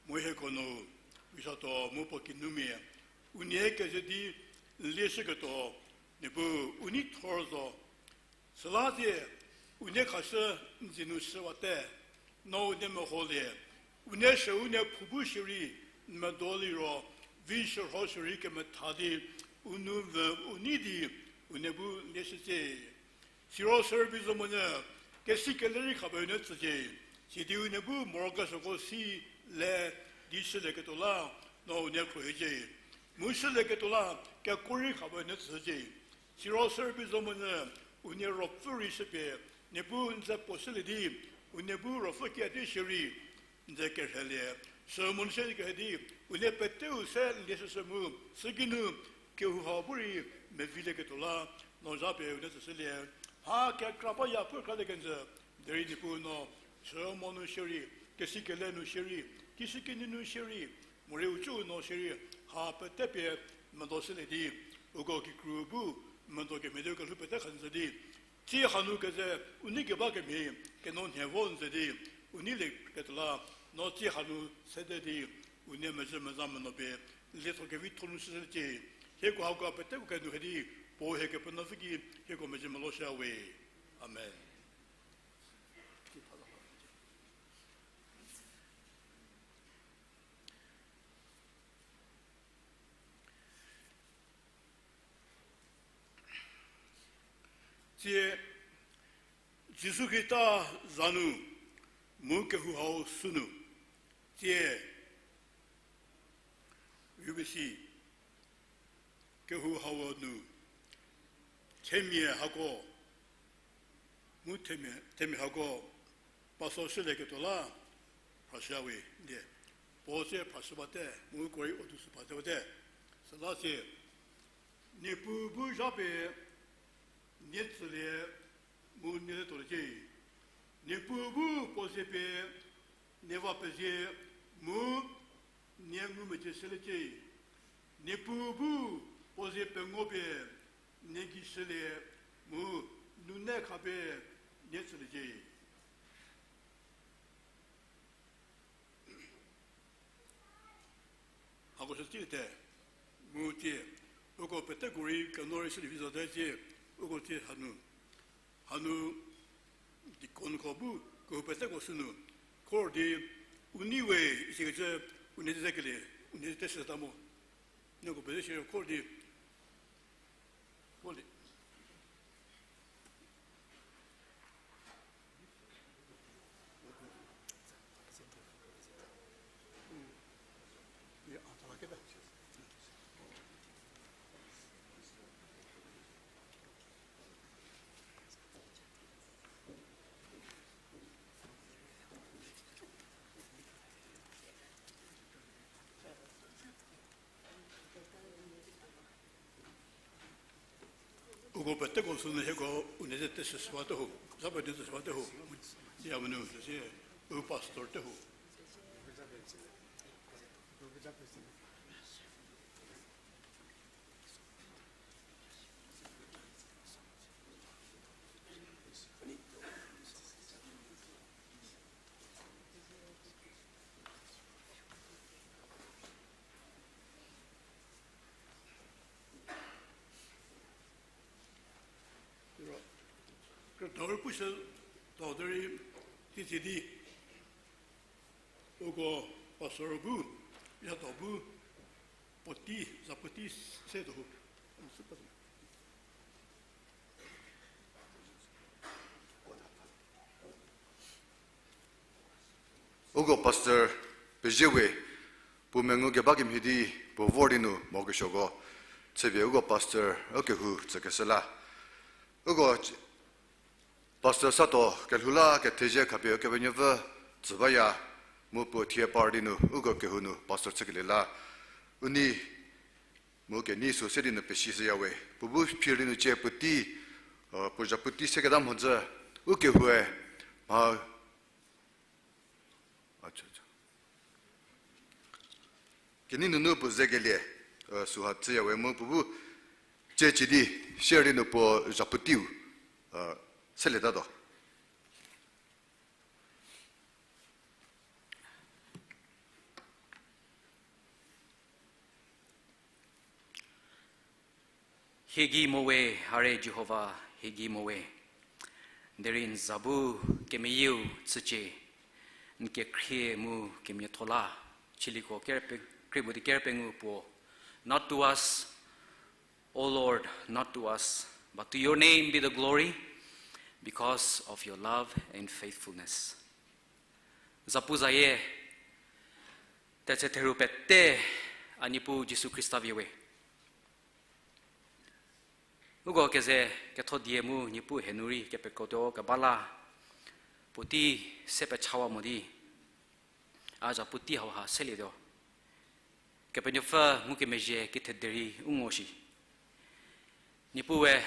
mu hieko nu, visatuo mu puo kinumia, unie keze di n lieshüketuo, Niepuu u nei thor zo. Süla die, unie khashü n dzie nu shüwate, no unie meholie, unie shü unie phu bu shierei, n medo liro, vi shürho shierei kemetha di, u nou mvü u nei di, unie bu n lieshücie. Siro service zo monyü, kesi kelerei khapie unie tsücie. Sidi unie bu morokesuoko si le di shülieketuo la, no unie khruohicie. Mu shülieketuo la, kekuo rei khapie unie tsücie. Siro service zo monyü, unie ruopfü rei shüpie, Niepuu n ze puo shülie di, unie bu ruopfü kiadi shierei, n ze kerhelie, sü monyü shie kehe di, unie peteu se n lieshüshü mu, süki nu, kehou hau bu rei, mevilieketuo la, no zhapie unie tsüshülie, Mha kekra baya pu kralie kenjü, derei Niepuu no, chü mo nu shierei, kesi kele nu shierei, kishükinyi nu shierei, morei ucü no shierei, ha pete pie medo shülie di, uko kikru bu, medo kemhie di kelhou pete kha n ze di, tsie hanu keze, u nei keba kemhie, keno nhie vo n ze di, u nei lieketuo la, no tsie hanu sede di, u nei mezhü meza meno pie, lietho kevi tho nu shüliecie. Hieko hako peteko kenu he di, puo hie Kepenuopfü ki, hieko mezhü meloshüya we. Amen. Tsie, Jisu Khrista za nu, mu kehou hau sünu, tsie, U B C, kehou hau nu, themia hako, mu themia, themia hako, pastor shülieketuo la, phrashüya we, die. Puo tsie phrashü bate, mu uko rei o du sü pate bate. Süla tsie, Niepuu bu zha pie, nie tsülie, mu nie tuoliecie. Niepuu bu puo ze pie, nie va pezie, mu nie ngumezhie shüliecie. Niepuu bu puo ze pengo pie, nie gei shülie, mu nune khapie, nie tsüliecie. Hako sü tsüte, mu tsie, uko peteko rei keno rei shülie vi zote tsie, uko tsie hanu, hanu, deaconko bu, kehou peteko sünu, khor di, u nei we, isikecü, u nei ze kelie, u nei te shüta mo. Nieko pete shie khor di, Uko peteko sünu hieko u nei ze te shüwate ho, zha pie nei ze shüwate ho, ya menu, süsie, u pastor te ho. Krütau rei pushü, tau derei, titsi di, uko pastor bu, yato bu, puotei, za puotei se tuo ho. Uko pastor pezie we, puo mengu keba kemhie di, puo vor di nu mo kesuoko, chüpie uko pastor, u kehou tsükeshü la. Uko pastor sato kelhou la kethezie khapie Ukepenuopfü tsü baya, mu puo thie par di nu uko kehou nu pastor chükelie la. U nei mu kenei sü se di nu pesishüya we. Puo bu phir di nu cie puotei, puo za puotei seketa mhodzü, u kehoue, mha, kenei nunu puo zekelie, süha chüya we mu puo bu, cie cie di, share di nu puo za puoteiu, selietatuo. Hie gei mo we, are Jihova, hie gei mo we. Derei n za bu kemeyieu chücie, n kekhrie mu kemiatho la, chiliko ker pe-, krie mo di ker pengou puo. Not to us, O Lord, not to us, but to your name be the glory, because of your love and faithfulness. Zapuzayie, tetse theru pete, a Niepuu Jisu Khrista vie we. Uko keze ketho die mu Niepuu hie nu rei kepekrotuo keba la, puotei se pechawa mo di, a za puotei hauha selietuo. Kepenuopfü ngukemezhie kethederei u ngo shi. Niepuue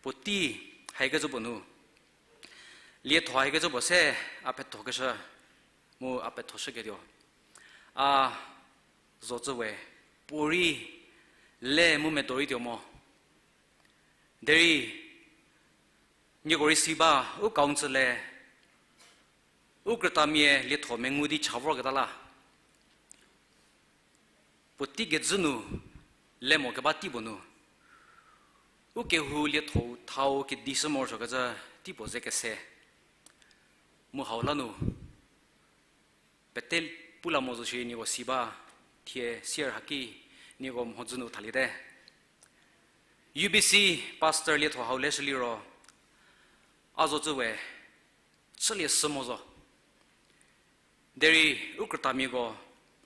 puotei haikecü puo nu, lietho haikecü puo se a pethokeshü, mu a pethoshüketuo, a zocü we, puorei le mu medo rei tuo mo. Derei nieko rei si ba, u council-e u krütamia lietho mengu di cha vorketa la, puotei kejü nu, le mo keba tei puo nu, u kehou lietho thau kedi shü morosuokecü tei puo ze kese. Mu hau la nu, pete pu la mo zo shierei nieko si ba, thie sier haki nieko mhodzü nu thaliete. U B C pastor lietho hau leshü liro, a zocü we, chülie sü mo zo. Derei u krütamiako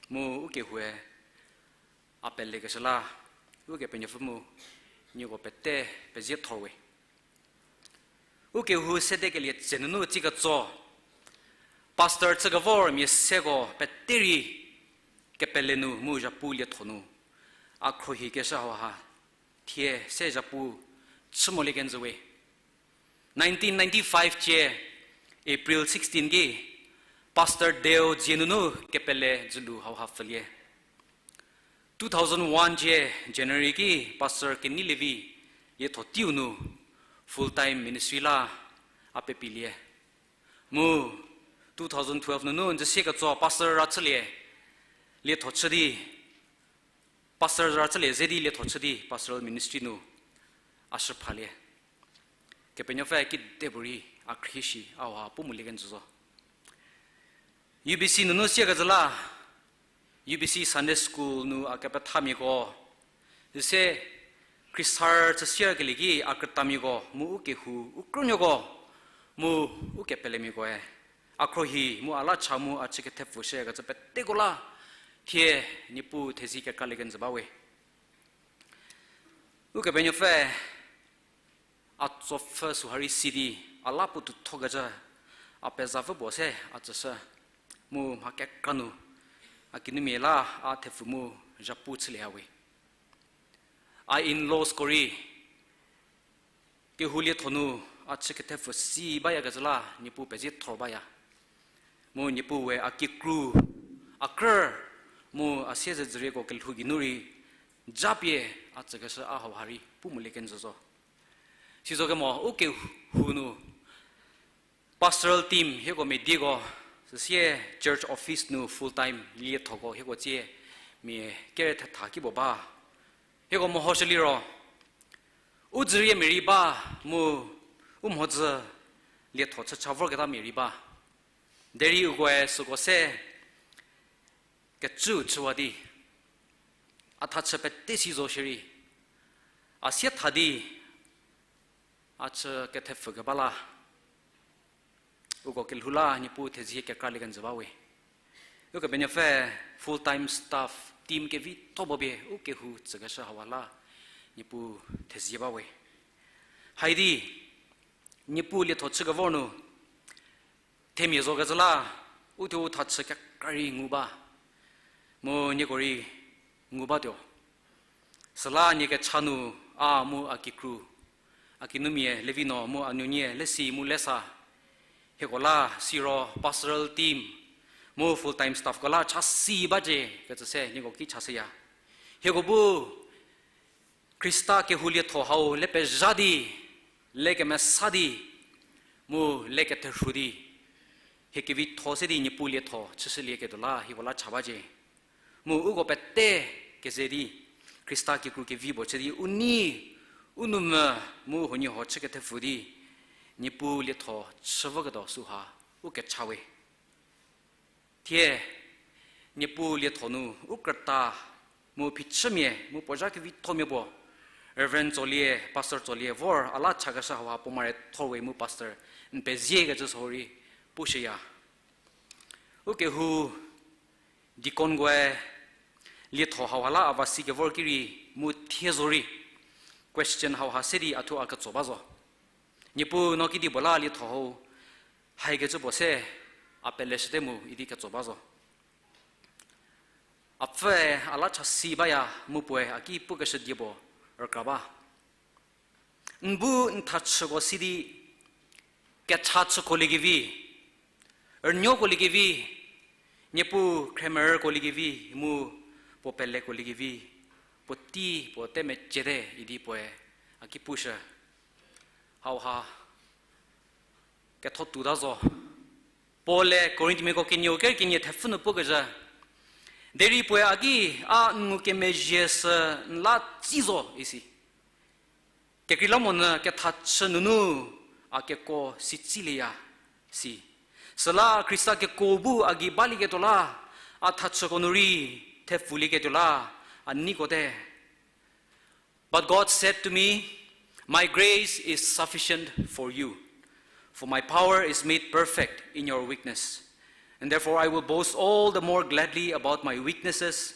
mu u kehoue a pelekeshü la, Ukepenuopfü mu nieko pete pezie thor we. U kehou sedekelie tse nunu tsie ketso, pastor chükevor mia seko pete rei kepele nu mu zhapu lietho nu a khruohikeshü hauha thie se zhapu chü molie kenjü we. Nineteen ninety-five cie, April sixteen ki, Pastor Deo dzie nunu kepele dzülu hauha pfülie. Two thousand one cie, January ki, Pastor Keneilevi lietho teiu nu full time ministry la a pepilie. Mu two thousand twelve nunu n zü sie ketso Pastor Rachülie lietho chü di, Pastor Rachülie ze di lietho chü di pastoral ministry nu a shü phalie. Kepenuopfü kidepuorei a khrie shi a hauha pu molie kenjü zo. U B C nunu siekecü la, U B C Sunday School nu a kepethamiako, üse Khrista chü sierkelie ki a krütamiako mu u kehou u krünuoko mu u kepelemiakoe a khruohi mu a la cha mu a chü kethepfü shükecü peteko la thie Niepuu thezie kekralie kenjü ba we. Ukepenuopfü a tsopfü süha rei si di a la puo tuthokecü a pezapfü puo se a tsüshü, mu mha kekra nu a kinumia la a thepfü mu zhapu chülieya we. A in-lawsko rei kehou lietho nu a chü kethepfü si bayakecü la Niepuu pezie thor baya. Mu Niepuu we a kikru, a krü, mu a siezedzürieko kelhou geinu rei japie a tsükeshü a hauha rei pu molie kenjü zo. Sizokemo u kehou nu pastoral team hieko medieko, süsie church office nu full time liethoko hieko tsie mia kere thetha kipuo ba. Hieko mehoshü liro u dzüriemia rei ba, mu u mhodzü lietho chücha vorketamia rei ba. Derei ukoe süko se kecüu chüwa di, a thachü pete si zo shierei, a sie tha di a chü kethepfü keba la uko kelhou la Niepuu thezie kekralie kenjü ba we. Ukepenuopfü full time staff team kevitho puo pie u kehou tsükeshü hauha la Niepuu thezie ba we. Haidi Niepuu lietho chükevor nu themia zokecü la u thuo u thachü kekra rei ngu ba, mu nieko rei ngu batuo. Süla nie kecha nu a mu a kikru, a kinumia Levino mu a nuonie Lesi mu Lesa, hieko la siro pastoral team mu full time staffko la chasi bacie kecü se nieko ki chashüya. Hieko bu Khrista kehou lietho hau le pezha di, le kemesa di, mu le ketherhu di, hie kevitho se di Niepuu lietho chüshülieketuo la hieko la cha bacie. Mu uko pete keze di Khrista kikru kevi puo chü di u nei, u nou mvü, mu huoniehuo chü kethepfü di Niepuu lietho chü voketuo süha u kecha we. Thie Niepuu lietho nu u krüta mu phichümia mu puo zha kevithomia puo, Reverend Tsolie, Pastor Tsolie vor a la chakeshü hauha puo mare thor we mu Pastor n peziekecü sü rei pushüya. U kehou deaconkoe lietho hauha la a va si kevor ki rei mu thie zo rei question hauha se di a thuo a ketso ba zo. Niepuu no kedipuo la lietho hau haikecü puo se a peleshüte mu idi ketso ba zo. A pfüe a la chasi baya mu puoe a ki pukeshü die puo rükra ba. N bu n thachüko si di, kechachüko liekevi, rünuoko liekevi, Niepuu khremerüko liekevi, mu puo peleko liekevi, puotei puo te meciete idi puoe a ki pushü. Hauha ketho tuota zo. Paul-e Korinthmiako kenieu ker kenie thepfü nu pukezhü, derei puoe a ki, a n ngukemezhie sü n la tsi zo isi. Kekreilamonyü kethachü nunu a kekuo si tsilieya si. Süla Khrista kekuo bu a gei balieketuo la, a thachüko nu rei thepfulieketuo la, a neiko te. But God said to me, "My grace is sufficient for you, for my power is made perfect in your weakness. And therefore I will boast all the more gladly about my weaknesses,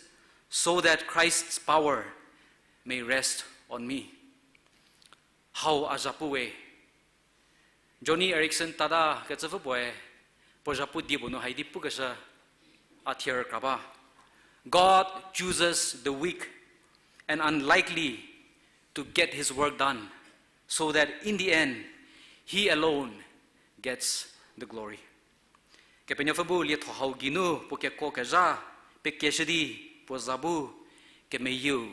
so that Christ's power may rest on me." Hau a zhapu we. Joni Eareckson Tada kecüpfü puoe, puo zhapu die puo nu haidi pukeshü, a thier kra ba. God chooses the weak and unlikely to get his work done, so that in the end, he alone gets the glory. Kepenuopfü bu lietho hau geinu puo kekuo kezha, pekeshü di puo za bu kemeyieu,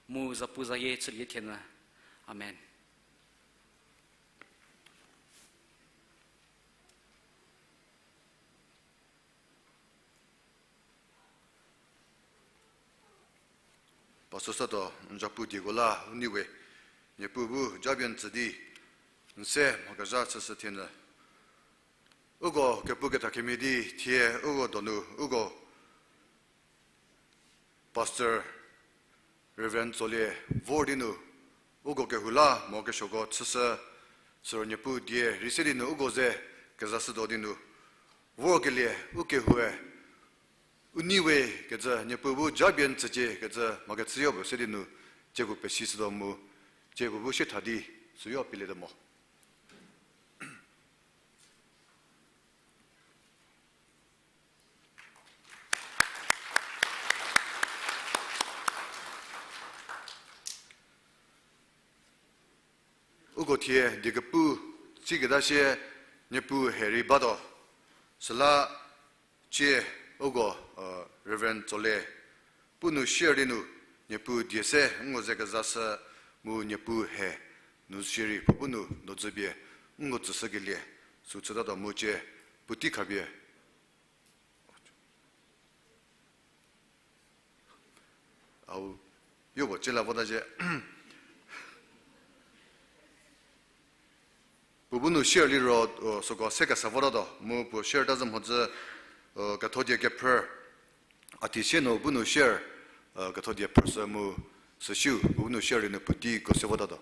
mu zapuzayie chülie thienyü. Amen. Pastor Sato, n zhapu dieko la u nei we, Niepuu bu japie n tsü di, n se mhakezha chüshü thienyü. Uko kepu kethakemhie di thie uko donu uko Pastor Reverend Tsolie vor di nu, uko kehou la mo kesuoko chüshü, siro Niepuu die rei se di nu uko ze kezashütuo di nu, vorkelie ukehoue u nei we kecü Niepuu bu japie n tsücie kecü mhakechüyo puo se di nu, tsie puo pesishütuo mu, tsie puo bu sietha di, süyo pielietuo mo. Uko thie diekepu tsiketa sie Niepuu he rei batuo. Süla tsie uko, Reverend Tsolie puo nu share di nu, Niepuu die se nko ze kezashü mu Niepuu he nu shierei puo bu nu dodzüpie nko tsüshükelie sü chütatuo mu tsie puotei khapie Au, yopuo ciela vota zhie. Puo bu nu share liro, süko se kesa votatuo mu puo share ta zhü mhodzü, kethodie kephrü, a teisie nu bu nu share, kethodie phrüshü mu süsiu puo bu nu share di nu puoteiko se votatuo.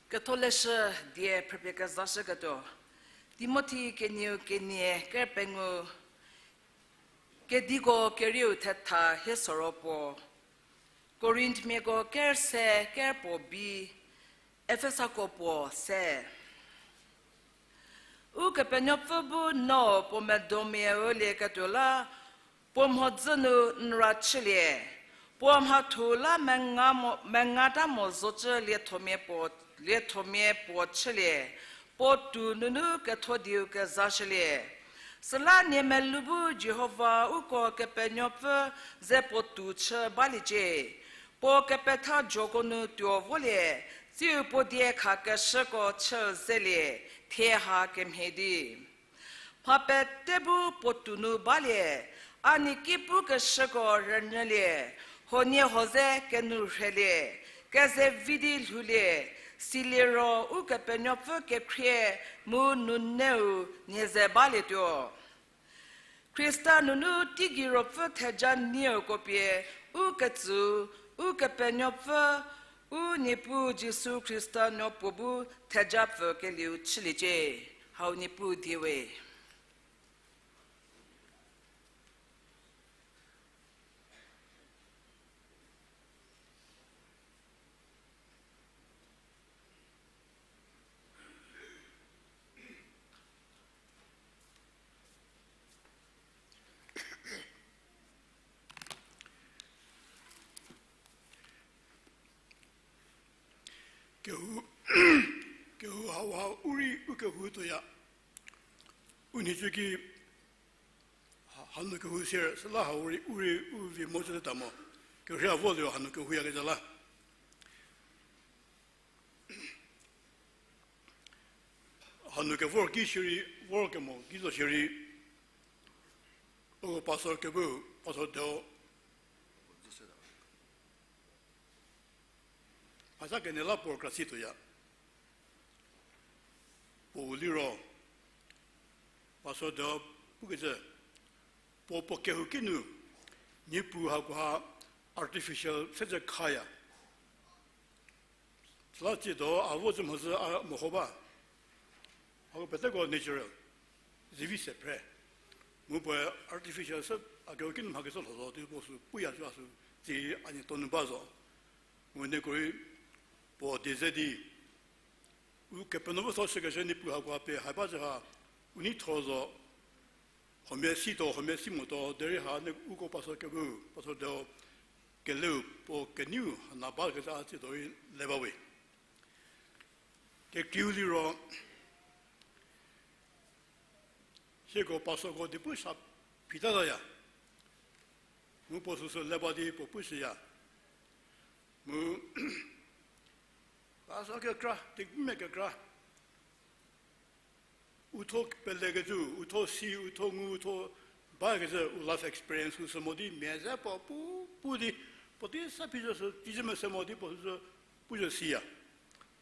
Ketholeshü die phrüpie kezashüketuo, Timothi kenieu kenie ker pengou, kediko kerieu thetha hie soro puo, Korinthmiako ker se ker puo bi, Efesako puo se. Ukepenuopfü bu no puo medomia ülie ketuo la, puo mhodzü nu n ra chülie, puo mhathu la menga mo, mengata mo zocü liethomia puo, liethomia puo chülie, puo tou nunu kethodieu kezashülie. Süla nie melou bu Jihova uko Kepenuopfü ze puo tou chü baliecie. Puo kepetha joko nu tuo volie, tsiu puo die khakeshüko chü zelie, thie ha kemhie di. Mha pete bu puo tou nu balie, a nieki pukeshüko rünyülie, huoniehuo ze kenourheilie, kezevi di lhoulie, siliro Ukepenuopfü kekhrie mu nuneu nie ze balietuo. Khrista nunu teigei ruopfü theja nieko pie, uketsüu, Ukepenuopfü, u Niepuu Jisu Khrista nuo puo bu theja pfükelieu chüliecie. Hau Niepuu die we. Kehou, kehou hauha u rei u kehou tuoya. U nhicu ki ha-, hanu kehou sier, süla hau rei u rei u vi mo cüte ta mo. Kerhei a vo liro hanu kehouyakezha la. Hanu kevor ki shierei, vor kemo ki zo shierei, uko pastor kepu, Pastor Deo. Mhasa kenie la puo kra si tuoya. Puo u liro, Pastor Deo pukecü, puo puo kehou ki nu, Niepuu hakoha artificial se cü khaya. Süla tsiedo a vo cü mhodzü a meho ba. Hako peteko natural, zivi se phre. Mu puoe artificial se a kehou ki nu mha kecü lho zo di puo sü puya cü a sü tsie a nie tonu ba zo. Mu nieko rei puo die ze di, Ukepenuopfü tho shükeshü Niepuu hakoha pie ha ba cü ha, u nei thor zo, huomia si tuo, huomia si motuo, derei ha nie uko pastor kepu, Pastor Deo keleu puo kenieu hana bakecü a tsiedo rei le ba we. Kekreiu liro, hieko pastorko di pu sa phitazaya. Mu puo süsü le ba di puo pushüya. Mu pastor kekra, di mia kekra, u thuo pelekecü, u thuo si, u thuo ngu, u thuo bakecü, u life experience u sü mo di mia ze puo pu, pu di, puotei sa phizhü sü, tizhü mese mo di puo süsü, puzhü siya.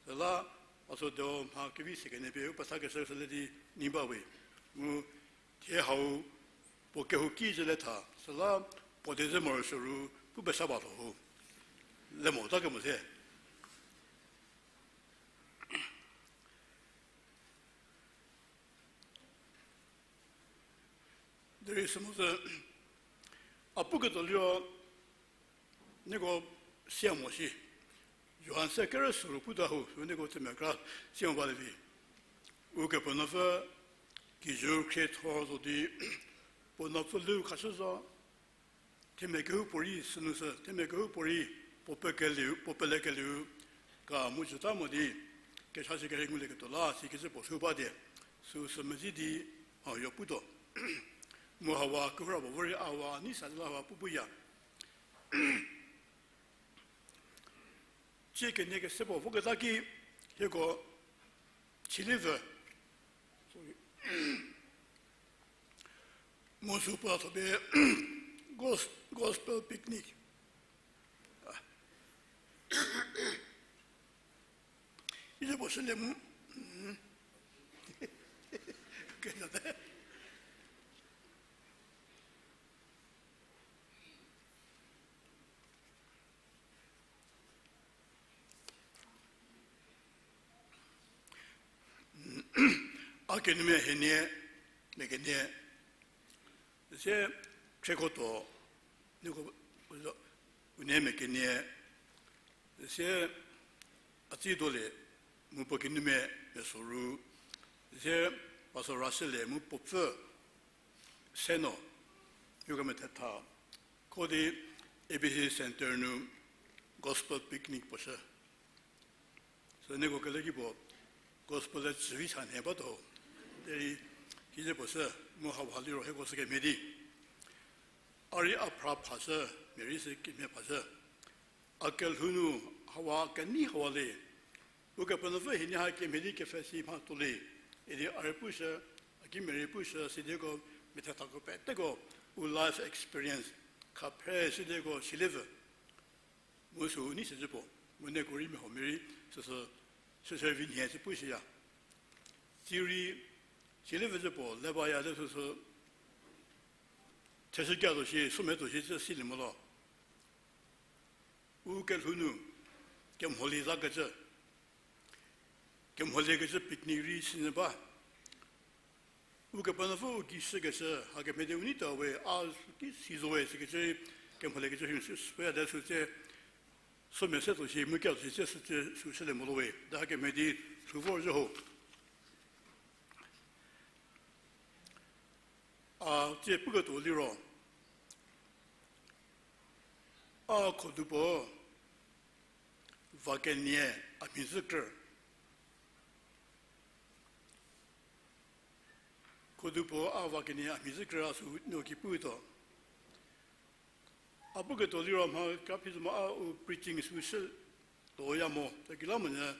Süla, Pastor Deo mha kevi se kenie pie u pethakeshü sü le di nei ba we. Mu thie hau puo kehou ki zhü le tha, süla puo die ze morosuo ru pu pesa ba lho ho. Le mota kemo se. Derei sü mo sü, a puketuo liro, nieko sia mo shi. Johan se kerü süu ru puta ho, sü nieko themia kra sia mo ba le vi. Ukepenuopfü kijü khriethor zo di, puo nuopfü lü khashü zo, themia kehoupuorei sünu sü, themia kehoupuorei puo pekelieu, puo pelekelieu, ka mu jüta mo di, kechashü kerhei ngulieketuo la sikecü puo sü ba die, süu sü medzi di, a yo putuo. Mu hawa kehou ra puo vorei a wa nei sa di la hawa pu puya. Tsie kenie kese puo voketa ki, hieko chilievü, sorry, mu sü puo tho pie gos-, gospel picnic. Ize puo shülie mu. Kejate. A kenuomia hienie, mia kenie, se khriekhotuo, nieko, unie mia kenie, se a tsei dolie, mu puo kenuomia mia soru, se pastor ra shülie mu puo pfü, se no, yoga methetha, ko di A B C Centre nu gospel picnic puo shü. Sü nieko kele ki puo, gospel le chüvi cha nhie batuo. Derei, kize puo shü, mu hawa liro hieko sü kemhie di. A rei a phra phashü, mia rei sü kemhie phashü. A kelhou nu hawa kenei hawa le. Ukepenuopfü hienie ha kemhie di kepfhesi mha tuo le. Idi a rei pushü, a kimia rei pushü, sidiko methethako peteko, u life experience, khaphre sidiko silievü. Mu süu nei se zhü puo, mu nieko rei mia huomia rei, süsü, süsü vi nhie sü pushüya. Tsierei, silievü zhü puo, le baya le süsü, theshü kia tuo shi, somia tuo shi, cü silie mo lo. U kelhou nu, kemholie zakecü, kemholiekecü picnic rei sinyü ba. Ukepenuopfü u gei shükeshü, hakemhie di u nei ta we, a ki si zo we sikecü rei, kemholiekecü rei sü, süya de sü tse, somia se tuo shi, mu kia tuo shi tse sü tse, sü shülie mo lo we, de hakemhie di, sü vor zhü ho. A tsie puketuo liro, a khodu puo, Va kenie a mhi zhü krü. Khudu puo a va kenie a mhi zhü krü a sü no ki putuo. A puketuo liro mha kra phi zo mo a u preaching sü shü tuoya mo. Tekilamonyü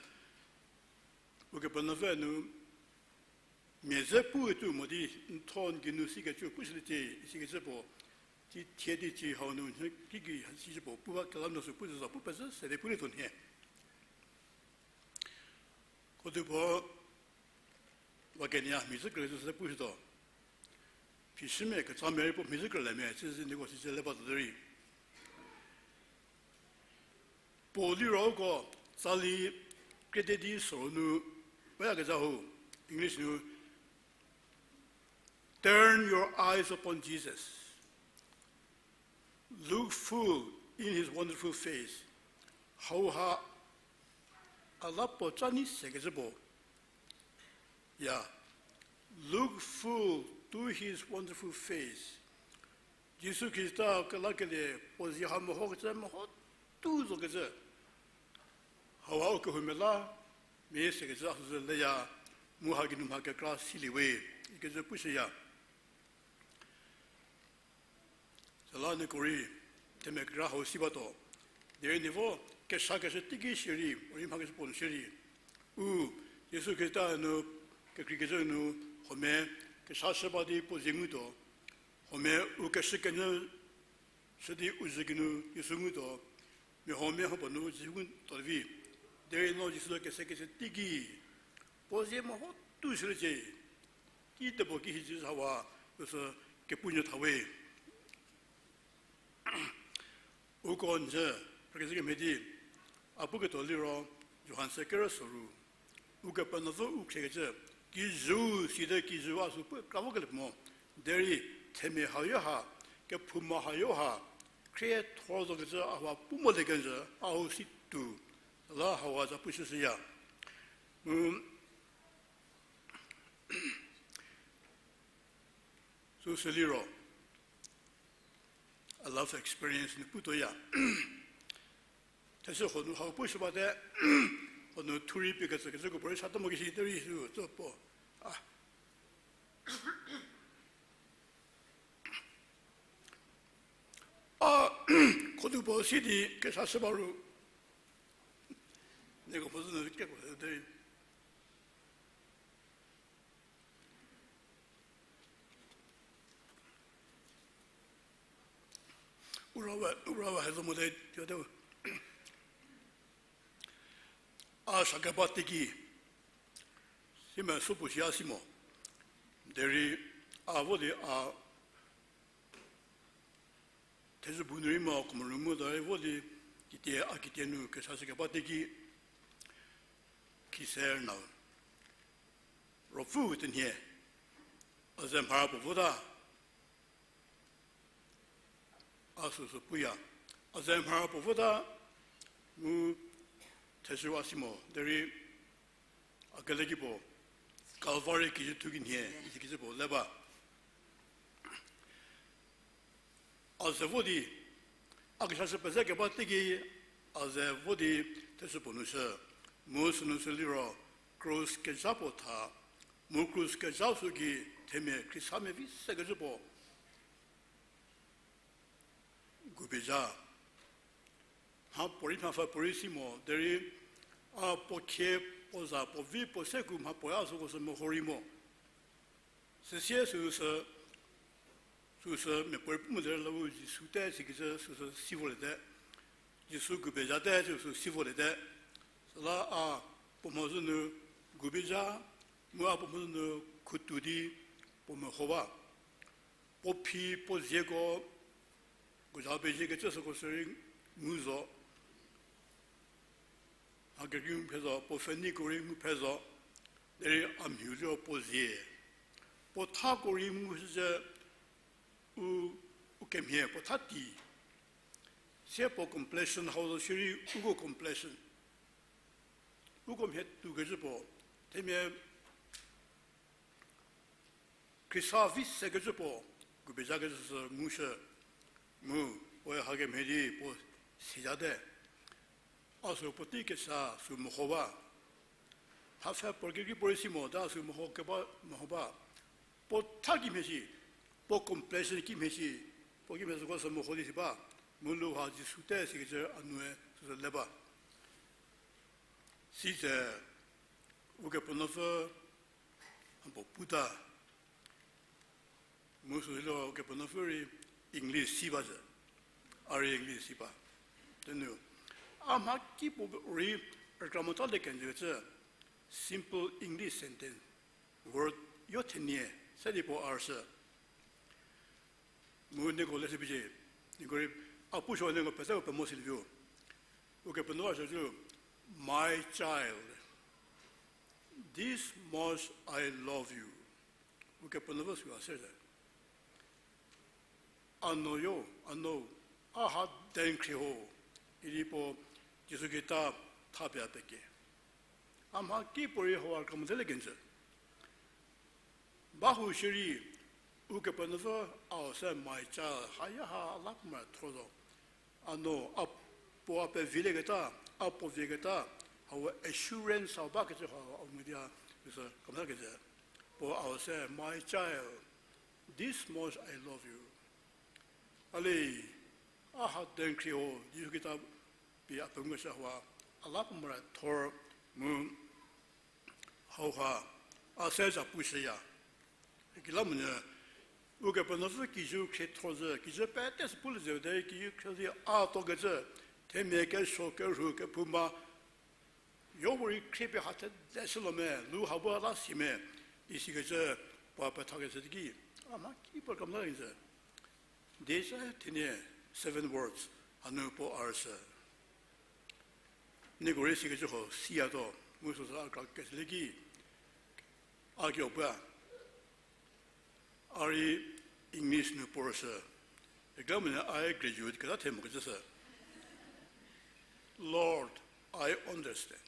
Ukepenuopfü nu mia ze pu tuo mo di n tho n geinu sikecü pushüliecie, isikecü puo, ti thie di ci hau nu n kiki sikecü puo pu ba kela nu sü pu zü za pu pezhü sede pulietuo nhie. Khudu puo va kenie a mhi zhü krü zü se pushütuo. Phishümia ketsamia rei puo mhi zhü krülemia, sizü nieko sizü le ba tuo derei. Puo liro uko tsali kretedi soro nu bayakezha ho, English nu, Turn your eyes upon Jesus. Look full in his wonderful face. Hauha a la puo ca nyi sekecü puo. Ya, look full to his wonderful face. Jisu Khrista kelakelie puo zie ha mehokecü meho tu zokecü. Hauha u kehoumia la mia sekecü a sü zü leya, mu ha geinu mha kekra silie we, ikecü pushüya. Süla nieko rei themia kekra hau si batuo. Derei nie vo keshakeshü teiki shierei, u rei mhakeshü puo nu shierei, u Jisu Khrista nu kekreikecü nu, huomia keshashü ba di puo zie ngutuo. Huomia u keshü kenyü shü di u zhü geinu Jisu ngutuo. Mia huomia huo puo nu Jisu ngutuo vi. Derei no Jisu kesekeshü teiki puo zie meho tu shüliecie. Kitepuo ki hi Jisu hawa, süsü kepunyü tha we. Uko n zhü, prekecü kemhie di, a puketuo liro, Johan se kerü soru. Ukepenuopfü u khriekecü, kijü, sidi kijü a sü pu kra vokelie mo. Derei themia hayo ha, kephouma hayo ha, khriethor zokecü a ha pu molie kenjü, a hau si tuo. La hawa za pushüshüya. Mu süsü liro, a life experience nu putuoya. Theshü huo nu hau pushü bate, huo nu thurei pie kecü kecüko puorei sa to mo kisi derei sü tso puo. A, a, khudu puo si di kesa shü ba ru. Nieko puo zü nu keko derei. Urawa, urawa hezo mote, tuote. A sa keba teiki, si me supuo si a si mo. Derei a vo di a thezhü bu nu rei mo, kemero mu derei vo di, kitie a kitie nu kesa shü keba teiki, khiser nau. Ruopfü tenhie, a ze mhara puo vota, a süsü puya. A ze mhara puo vota, mu theshü a si mo, derei a keleki puo, Calvary kijüthu ki nhie, isi kijü puo le ba. A ze vo di, a kesa shü pezekeba teiki, a ze vo di theshü puo nu shü, mu sünu sü liro, krus kezha puo tha, mu krus kezha sü ki themia Khristamia vi sekecü puo. Gubezha. Mha puorei mhapfü puorei si mo, derei a puo khie, puo za, puo vi, puo se ku mha puoe a süko sü meho rei mo. Süsie süsü, süsü mia puorei pu mo derei la u Jisu te sikecü süsü si voliete. Jisu gubezha te süsü si voliete. Süla a puo mhodzü nu gubezha, mu a puo mhodzü nu khutu di puo meho ba. Puo phi puo zieko, gubezha pezie kecü süko sürei ngu zo. A kekreiu phe zo, puo pfhenei ko rei ngu phe zo, derei a mhiu liro puo zie. Puo thako rei ngushüzhie u, u kemhie puo tha ti. Sie puo complexion hau zo shierei uko complexion. Uko mhie tuokecü puo, themia Khrista vi sekecü puo, gubezha kecü sü ngushü, mu puoe hakemhie di puo sijate. A sü puotei kesa sü meho ba. Thapfhe puo kekreipuorei si mo, ta sü meho keba, meho ba. Puo tha kimhie shi, puo complexion kimhie shi, puo kimhie süko sü meho di si ba. Mu lu ha Jisu te sikecü a nue süsü le ba. Sitse, Ukepenuopfü a puo puta. Mu süsü liro Ukepenuopfü rei English si ba zhü. A rei English si ba. Tenu, a mha kipuo rei rükra mota le kenjü kecü simple English sentence, word yo thenie se di puo a rüshü. Mu nieko leshü bicie, nieko rei, a pushü nieko pete u pemo silieviu. Ukepenuopfü a shü cü, My child, this much I love you. Ukepenuopfü süu a se ze, a nuo yo, a nuo, a ha den khrie ho, idi puo Jisu Khrista thapie a peke. A mha kipuorei hau a rükra mote le kenjü. Ba hu shierei, Ukepenuopfü a u se my child, haya ha a la puo merathor zo. A nuo, a puo a pevilie keta, a puo vie keta, hau assurance hau bakecü hau a ngu di a, süsü kemesa kecü. Puo a u se, My child, this much I love you. A le, a ha den khrie ho, Jisu Khrista pie a pengou shü hau a, a la puo merathor mu hauha, a se za pushüya. Kekreilamonyü, Ukepenuopfü kijü khriethor zhü, kijü pete sü pulie zhü derei kijü khrie di a tuokecü, themia kesuo kerhu kephouma, yo bu rei khriepie ha thedeshü lo me, lu ha bu la si me, isikecü puo pethakeshü teiki, a mha kipuo kemesa kezhü. Di se thenie seven words, hanu puo a rüshü. Nieko rei sikecü ho siya tuo, mu süsü a kra keshülie ki, a kio pua. A rei English nu puo rüshü. Kekreilamonyü a graduate keta themokecü sü. Lord, I understand.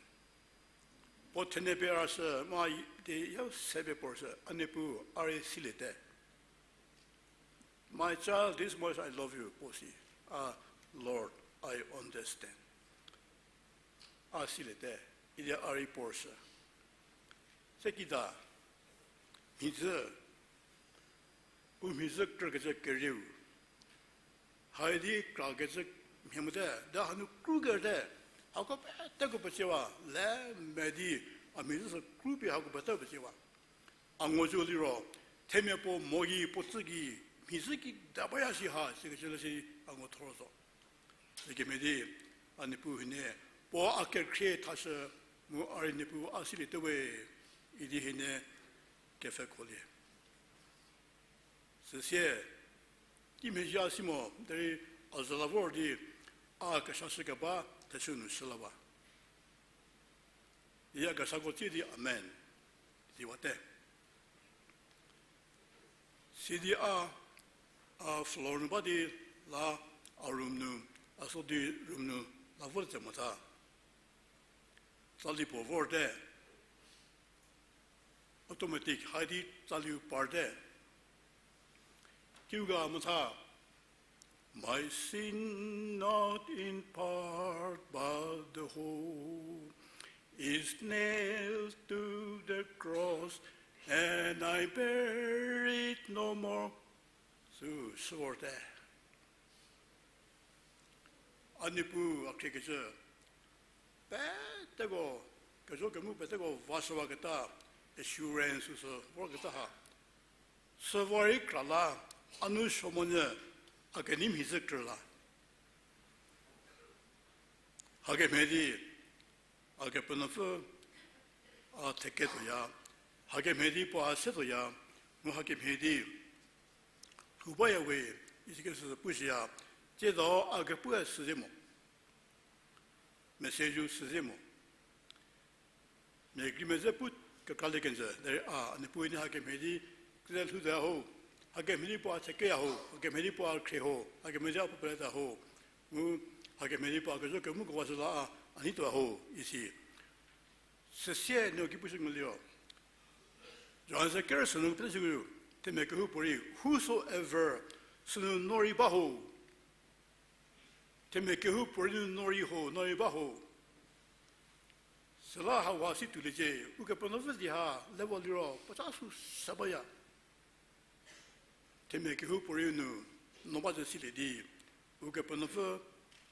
Puo thenie pie a rüshü, ma di ya se pie puo rüshü, A Niepuu, a rei siliete. My child, this much I love you, puo si. A, Lord, I understand. A siliete, idi a rei puo rüshü. Se kita, mhidzü, u mhidzü krükecü kerieu. Haidi krakecü mhie mote, de hanu kru kerte, hako peteko peciewa, le me di, a mhidzü sü kru pie hako peteko peciewa. A ngo zo liro, themia puo mo gei puo tsü gei, mhidzü ki da baya shi ha, sikecü le si a ngo thor zo. Sikemhie di, A Niepuu hienie, puo a kekhrie thashü, mu a rei Niepuu a siliete we, idi hienie kepfhekholie. Süsie, kimhie zha si mo, derei a zü la vor di, a keshashü keba, theshü nu shü la ba. Iya kesako tsie di amen, siwate. Sidi a, a floor nu ba di la a room nu, a so di room nu la vo tse motha. Tsali puo vorte, automatic haidi tsaliu parte. Kiu ga motha, My sin not in part but the whole is nailed to the cross and I bear it no more. Sü, sü vorte. A Niepuu a khriekecü, peteko, kejo kemu peteko vashüwaketa, assurance sü vorketa ha. Süva rei kra la, a nu suo monyü, a kenei mhidzü krü la. Hakemhie di, a Kepenuopfü, a theketuoya, hakemhie di puo a setuoya, mu hakemhie di, lhou baya we, isikesü pushüya, tsiezao a kepue süze mo. Message-u süze mo. Mia kekreimia ze pu kekralie kenjü, derei a, a Niepuu nei hakemhie di, keze lhou ze ho, hakemhie di puo a thekeya ho, hakemhie di puo a khrie ho, hakemhie di a puo peleta ho, mu hakemhie di puo a kejo kemu kewashü la a, a neituo ho, isi. Süsie no ki pushü ngulie ro. Johan se ker sünu pete shüu, themia kehoupuorei, whosoever, sünu no rei ba ho. Themia kehoupuorei nu no rei ho, no rei ba ho. Süla hauha si tuoliecie, Ukepenuopfü di ha level liro puoca sü se baya. Themia kehoupuorei nu no ba zü silie di, Ukepenuopfü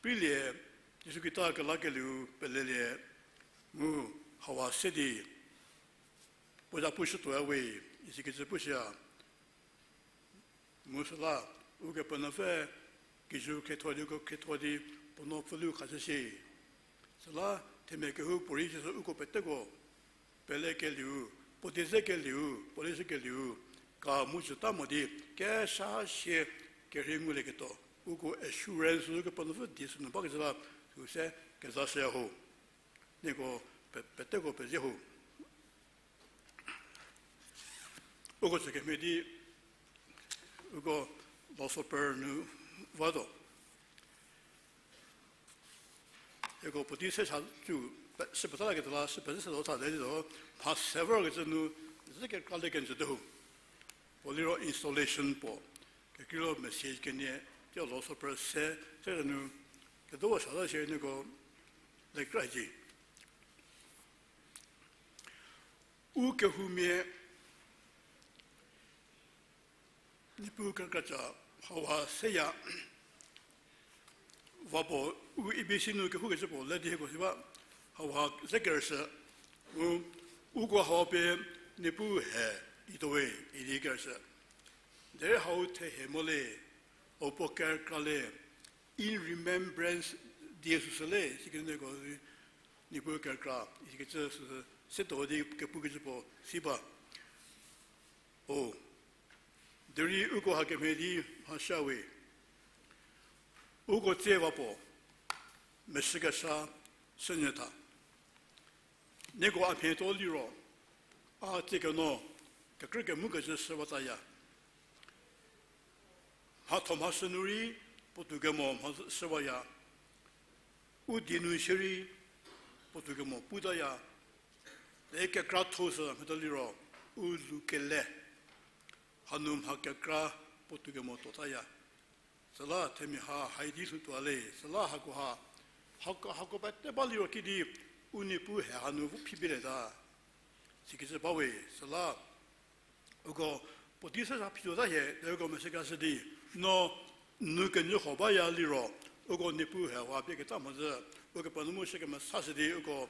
preilie, Jisu Khrista kelakelieu pelelie, mu hauha se di puoca pushütuoya we, isikecü pushüya. Mu süla, Ukepenuopfü kijü khrietho di, uko khrietho di, puo nuo pfüleu khashü shie. Süla, themia kehoupuorei sisü uko peteko, pelekelieu, puo die zekelieu, puo leshükelieu, ka mu jüta mo di, kesa sie kerhei ngulieketuo, uko assurance Ukepenuopfü die sünu bakecü la, süu se kezashüya ho. Nieko pe-, peteko pezie ho. Uko chükemhie di, uko Lord's Supper nu vatuo. Hieko puotei se sa cü, pe-, se peta laketa la, se pezü se do tha de di do, mha se vorkecü nu, ze kekra le kenjü de ho. Puo liro installation puo, kekreilio message kenie, tio Lord's Supper se, se nu, kedo sata shie nieko, lekra ji. U kehoumia Niepuu kerkraca hauha seya. Va puo u A B C nu kehoukecü puo le di hieko si ba, hauha ze kerüshü. U, uko hau pie Niepuu he ituo we idi kerüshü. Derei hau thehie mo le, u puo kerkra le, in remembrance die süsü le, sikecü nieko Niepuu kerkra isikecü süsü setuo di kepukecü puo si ba. O, derei uko hakemhie di mhashüya we. Uko tsie va puo, meshükesa sünyü tha. Nieko a mhietuo liro, a tsie keno, kekrü kemukecü shü bataya. Mhatho mhashü nu rei, puotou kemo mhashü baya. U die nu shierei, puotou kemo putaya. Derei kekratho sü mhietuo liro, u lhoukele. Hanu mha kekra puotou kemo tuotaya. Süla themia ha hai di lhoutuo le, süla hakoha, hako, hako pete ba liro kidi, u Niepuu he hanu vo phi bieleta. Sikecü ba we, süla uko puotei se sa phituota hie, de uko meshükeshü di, no, nu kenyüho baya liro, uko Niepuu he hauha pie keta mhodzü, ukepenuopfü shü kemesashü di, uko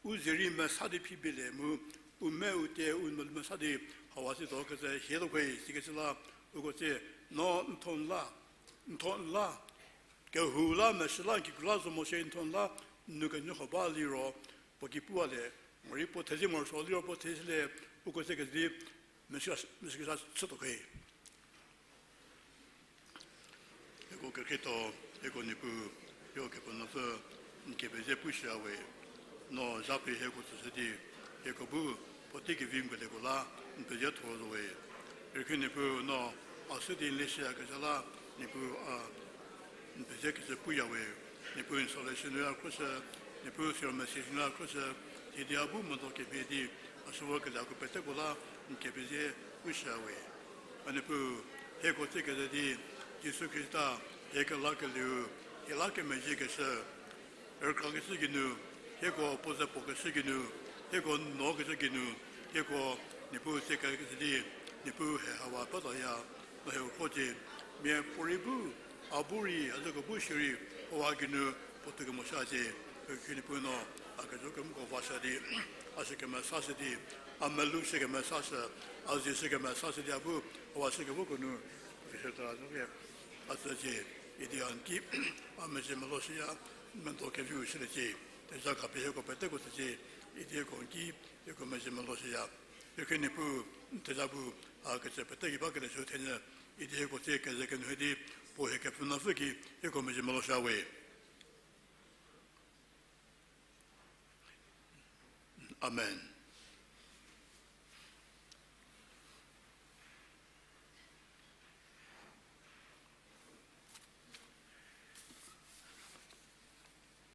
u ze rei mesa di phi bielie mu, u me u tie u melu mesa di, hauha si zo kecü hie zo khe, sikecü la, uko tsie, no, n thon la, n thon la, kehou la, meshü la, n kikru la, zo mo shie n thon la, nu kenyüho ba liro, puo ki puwalie, morei puo thezi morosuo liro puo thezielie, uko tsie kedi, meshü, meshükesa chütuo khe. Hieko kekhrietho, hieko Niepuu, hieko kepenuopfü, n kepezie pushüya we. No zhapie hieko tsüshü di, hieko bu, puotei kevi n kelieko la, n pezie thor zo we. Rükhrie Niepuu no, a sü di n leshüyakezha la, Niepuu a, n pezie kecü puya we. Niepuu installation nu a khroshü, Niepuu siro message nu a khroshü, idi a bu medo kemhie di, a sü vorkelieko peteko la, n kepezie pushüya we. A Niepuu, hieko tsie keze di, Jisu Khrista, hie kelakelieu, hie la kemezhiekeshü, rükrakeshü geinu, hieko puo ze puo keshü geinu, hieko no keshü geinu, hieko Niepuu tsie keze di, Niepuu he hauha pfhütaya, no hieko kho cie, mia puorei bu, a bu rei, a zeko bu shierei, hauha geinu, puotou kemo shücie, rükhrie Niepuu no, a kejo kemoko vashü di, a shü kemesashü di, a melou shü kemesashü, a zie shü kemesashü di a bu, hauha shü kevoko nu, keshüta zo ke, a tsücie, idi a n ki, a mezhie meloshüya, medo keviu shüliecie, theza khapie hieko peteko tsücie, idi hieko n ki, hieko mezhie meloshüya. Rükhrie Niepuu, n theza bu, a kecü pete ki bakelie sü thenyü, idi hieko tsie keze kenyü di, puo hie kepenuopfü ki, hieko mezhie meloshüya we. Amen.